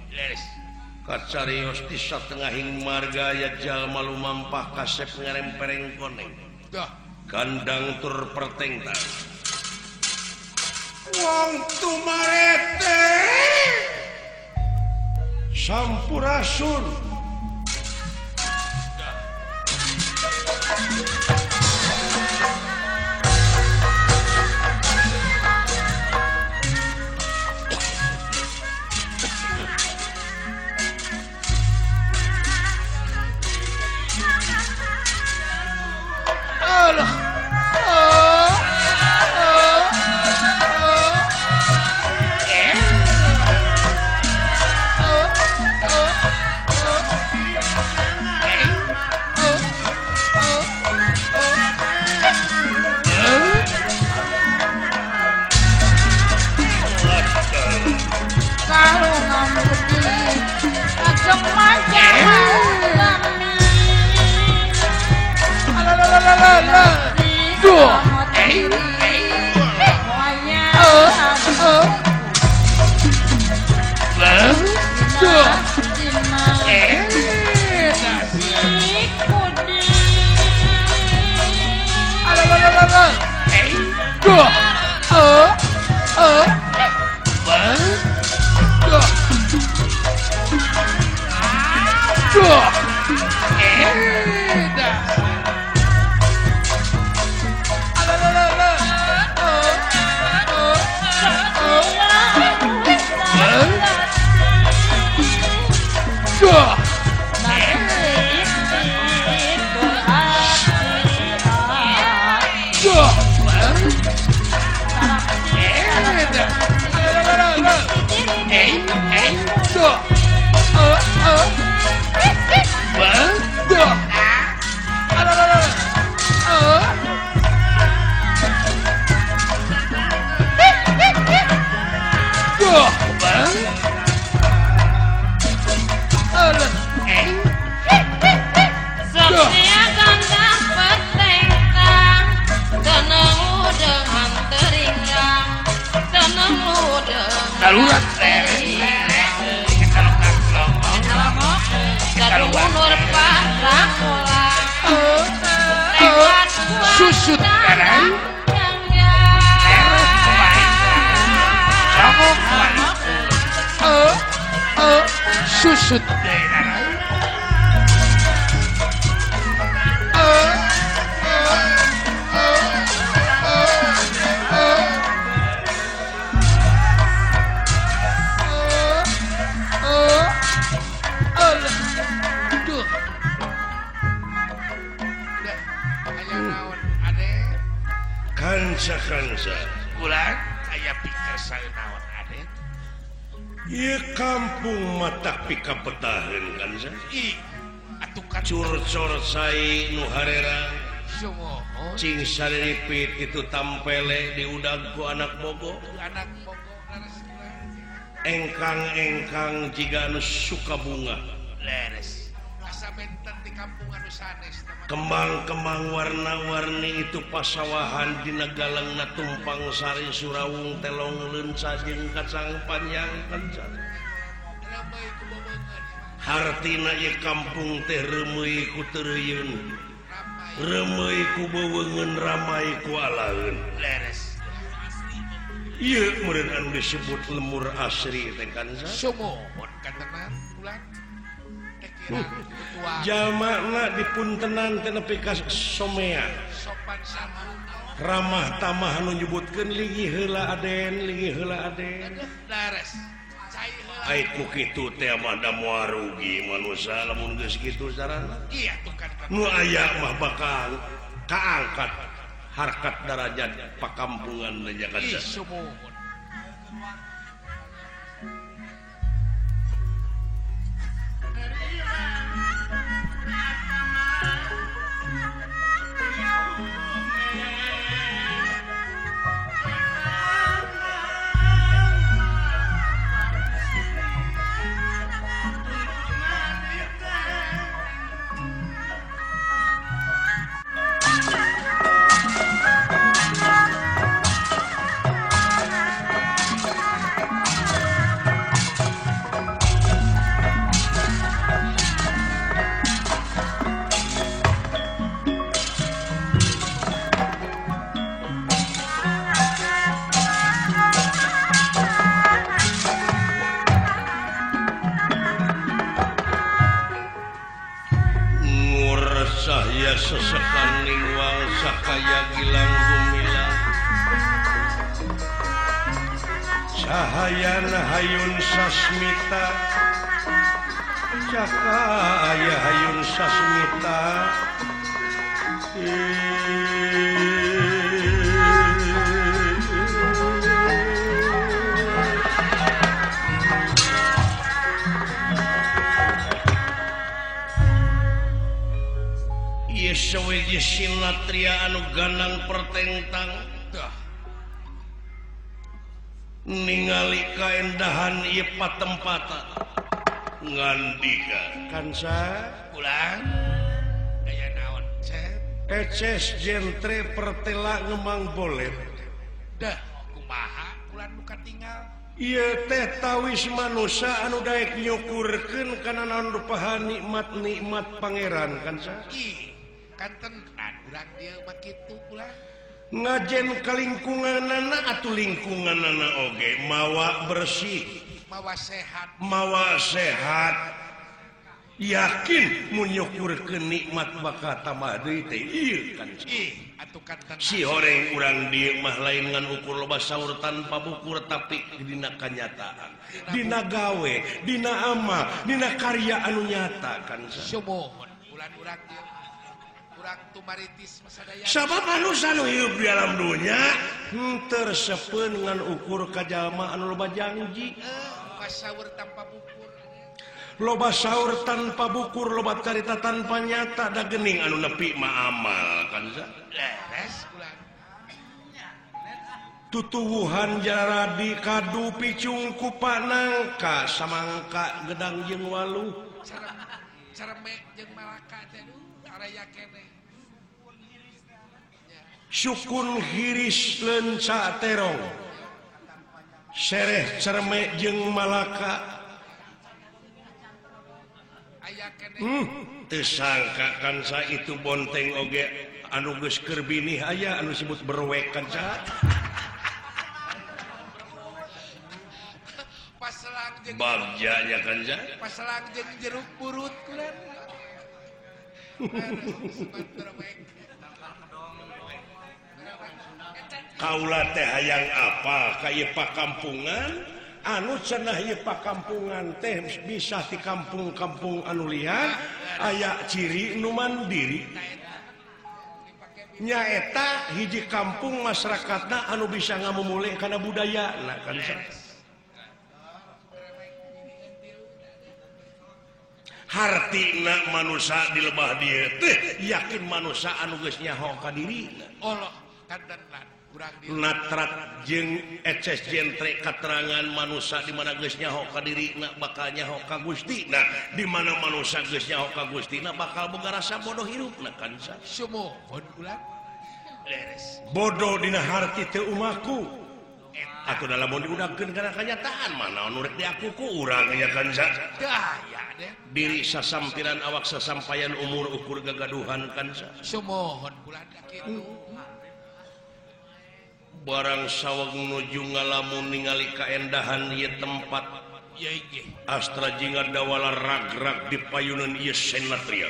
Leres. Kacarios di satengahing marga aya jalma lumampah kasep ngarempereng koneng. Dah. Kandang tur pertengtang. Wong tumarete. Sampurasun. Alah. Oh. Oh. Oh. Eh. Oh. Oh. Oh. Eh. Oh. Oh. Oh. Eh. Kalau ngamuk langsung mancing lami. Alalalalalala. Duh. Eh. Oh. Oh. Duh. Eh. Alalalalalala. Eh. Duh. Oh. Oh. Duh. Duh. Eh. Dah. Alalala. Oh. Oh. Oh. Duh. Duh. Eh. Dah. Alalala. Eh. Eh. Duh. Oh. Oh. Duh. Alalala. Oh. Duh. Alah. Eh. Duh. Darurat. Susut karai. Susut Kansa-kansa ulang aya pikir saya naon aden. Ieu kampung matak pikapetaheun kansa. Ih, atuh kan curcor sai nu harerang. Sumuhun. Cing sariripit kitu tampele diudag ku anak bogo. Anak bogo leres. Engkang-engkang jiga anu suka bunga. Leres. Asa benten di kampung anu sanes. Kembang-kembang warna-warni itu pasawahan dina galangna tumpang sari surawung telong leunca jeung kacang panjang kanca. Hartina ieu kampung teh reumeuy ku teureuyun, reumeuy ku beuweungeun, ramai ku alaeun. Leres. Ieu meureun anu disebut lemur asri teh kanca. Sumuhun katenan ulang. Jalmana dipuntenan teh nepi ka somea. Ramah tamah anu nyebutkeun linggih heula aden, linggih heula aden. Ai ku kitu teh mah da moal rugi manusa lamun geus kitu carana. Nu aya mah bakal kaangkat harkat darajat pakampungan teh Jakarta. Sesekan ningwang sakaya gilang gumilang cahayana hayun sasmita cahaya hayun sasmita Sawiji sinatria anu ganang pertentang ningali kaendahan ieu patempatan ngandika kansa ulang daya naon cep eces jentre pertela ngemang bolet dah kumaha ulan nu katingal ieu teh tawis manusa anu daek nyukurkeun kana naon rupahan nikmat-nikmat pangeran kansa. Ih kantenan urang dieu mah kitu ulah ngajen ka lingkunganana atuh lingkunganana oge mawa bersih mawa sehat mawa sehat yakin mun nyukurkeun nikmat bakal tambah deui teh ieu kan. Ih atuh kantenan si horeng urang dieu mah lain ngan ukur loba saur tanpa bukur tapi dina kanyataan dina gawe dina amal dina karya anu nyata kan. Sumuhun ulan urang dieu sabab manusia nu hirup di alam dunia henteu resepeun ngan ukur ka jalma anu loba janji saur tanpa bukur loba saur tanpa bukur loba carita tanpa nyata da geuning anu nepi mah amal kan. Leres ulang tutuwuhan jaradi kadu picung kupa nangka samangka gedang jeung waluh cereme jeung malaka teh araya keneh. Sukun hiris lenca terong sereh cerme jeung malaka teu sangka kansa itu bonteng oge anu geus keur binih aya anu disebut berwek kansa. jeung bagjanya kan ja paselang jeung jeruk purut kulan. Kaula teh hayang apa ka ieu pakampungan anu cenah ieu pakampungan teh bisa di kampung-kampung anu liar aya ciri nu mandiri nyaeta hiji kampung masyarakatna anu bisa ngamumule kana budayana kan hartina manusia di lebah dieu teh yakin manusia anu geus nyaho ka dirina Allah kadenan urang dieu natrat jeung eces jentre katerangan manusia di mana geus nyaho ka dirina bakal nyaho ka Gustina di mana manusia geus nyaho ka Gustina bakal boga rasa bodoh hirupna kan sumuhun ulah leres bodoh dina harti teu umaku atuh da lamun diudagkeun kana kanyataan mah naon nu rek diaku ku urang nya kan teu aya deh diri sasampiran awak sasampayan umur ukur gagaduhan kan sumuhun ulah kitu barang saweg nuju ngalamun ningali kaendahan ieu tempat astra jingga dawala rag-rag di payunan ieu senatria.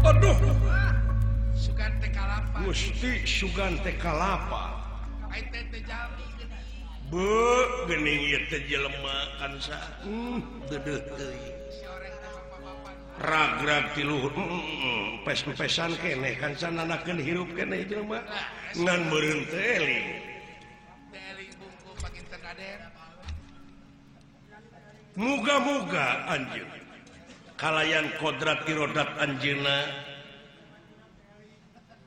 Aduh, sugan teh kalapa. Gusti sugan teh kalapa. Ai teh teh jalmi geuning. Beuh, geuning ieu teh jelema kan sa. Deudeuh teuing. Rag-rag ti luhur, pes-pesan keneh kan sa nanakeun hirup keneh jelema. Ngan meureun teh eling. Teh eling bungku panginten Raden. Muga-muga anjeun kalayan kodrat irodat anjeunna,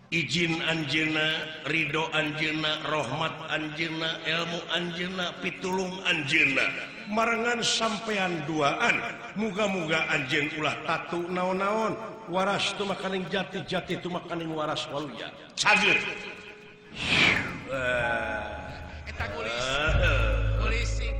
izin anjeunna, ridho anjeunna, rahmat anjeunna, ilmu anjeunna, pitulung anjeunna, marengan sampean duaan. Muga-muga anjeun ulah tatu naon-naon, waras tumakaning jati, jati tumakaning waras waluya. Cager. Eta gulis. Gulisi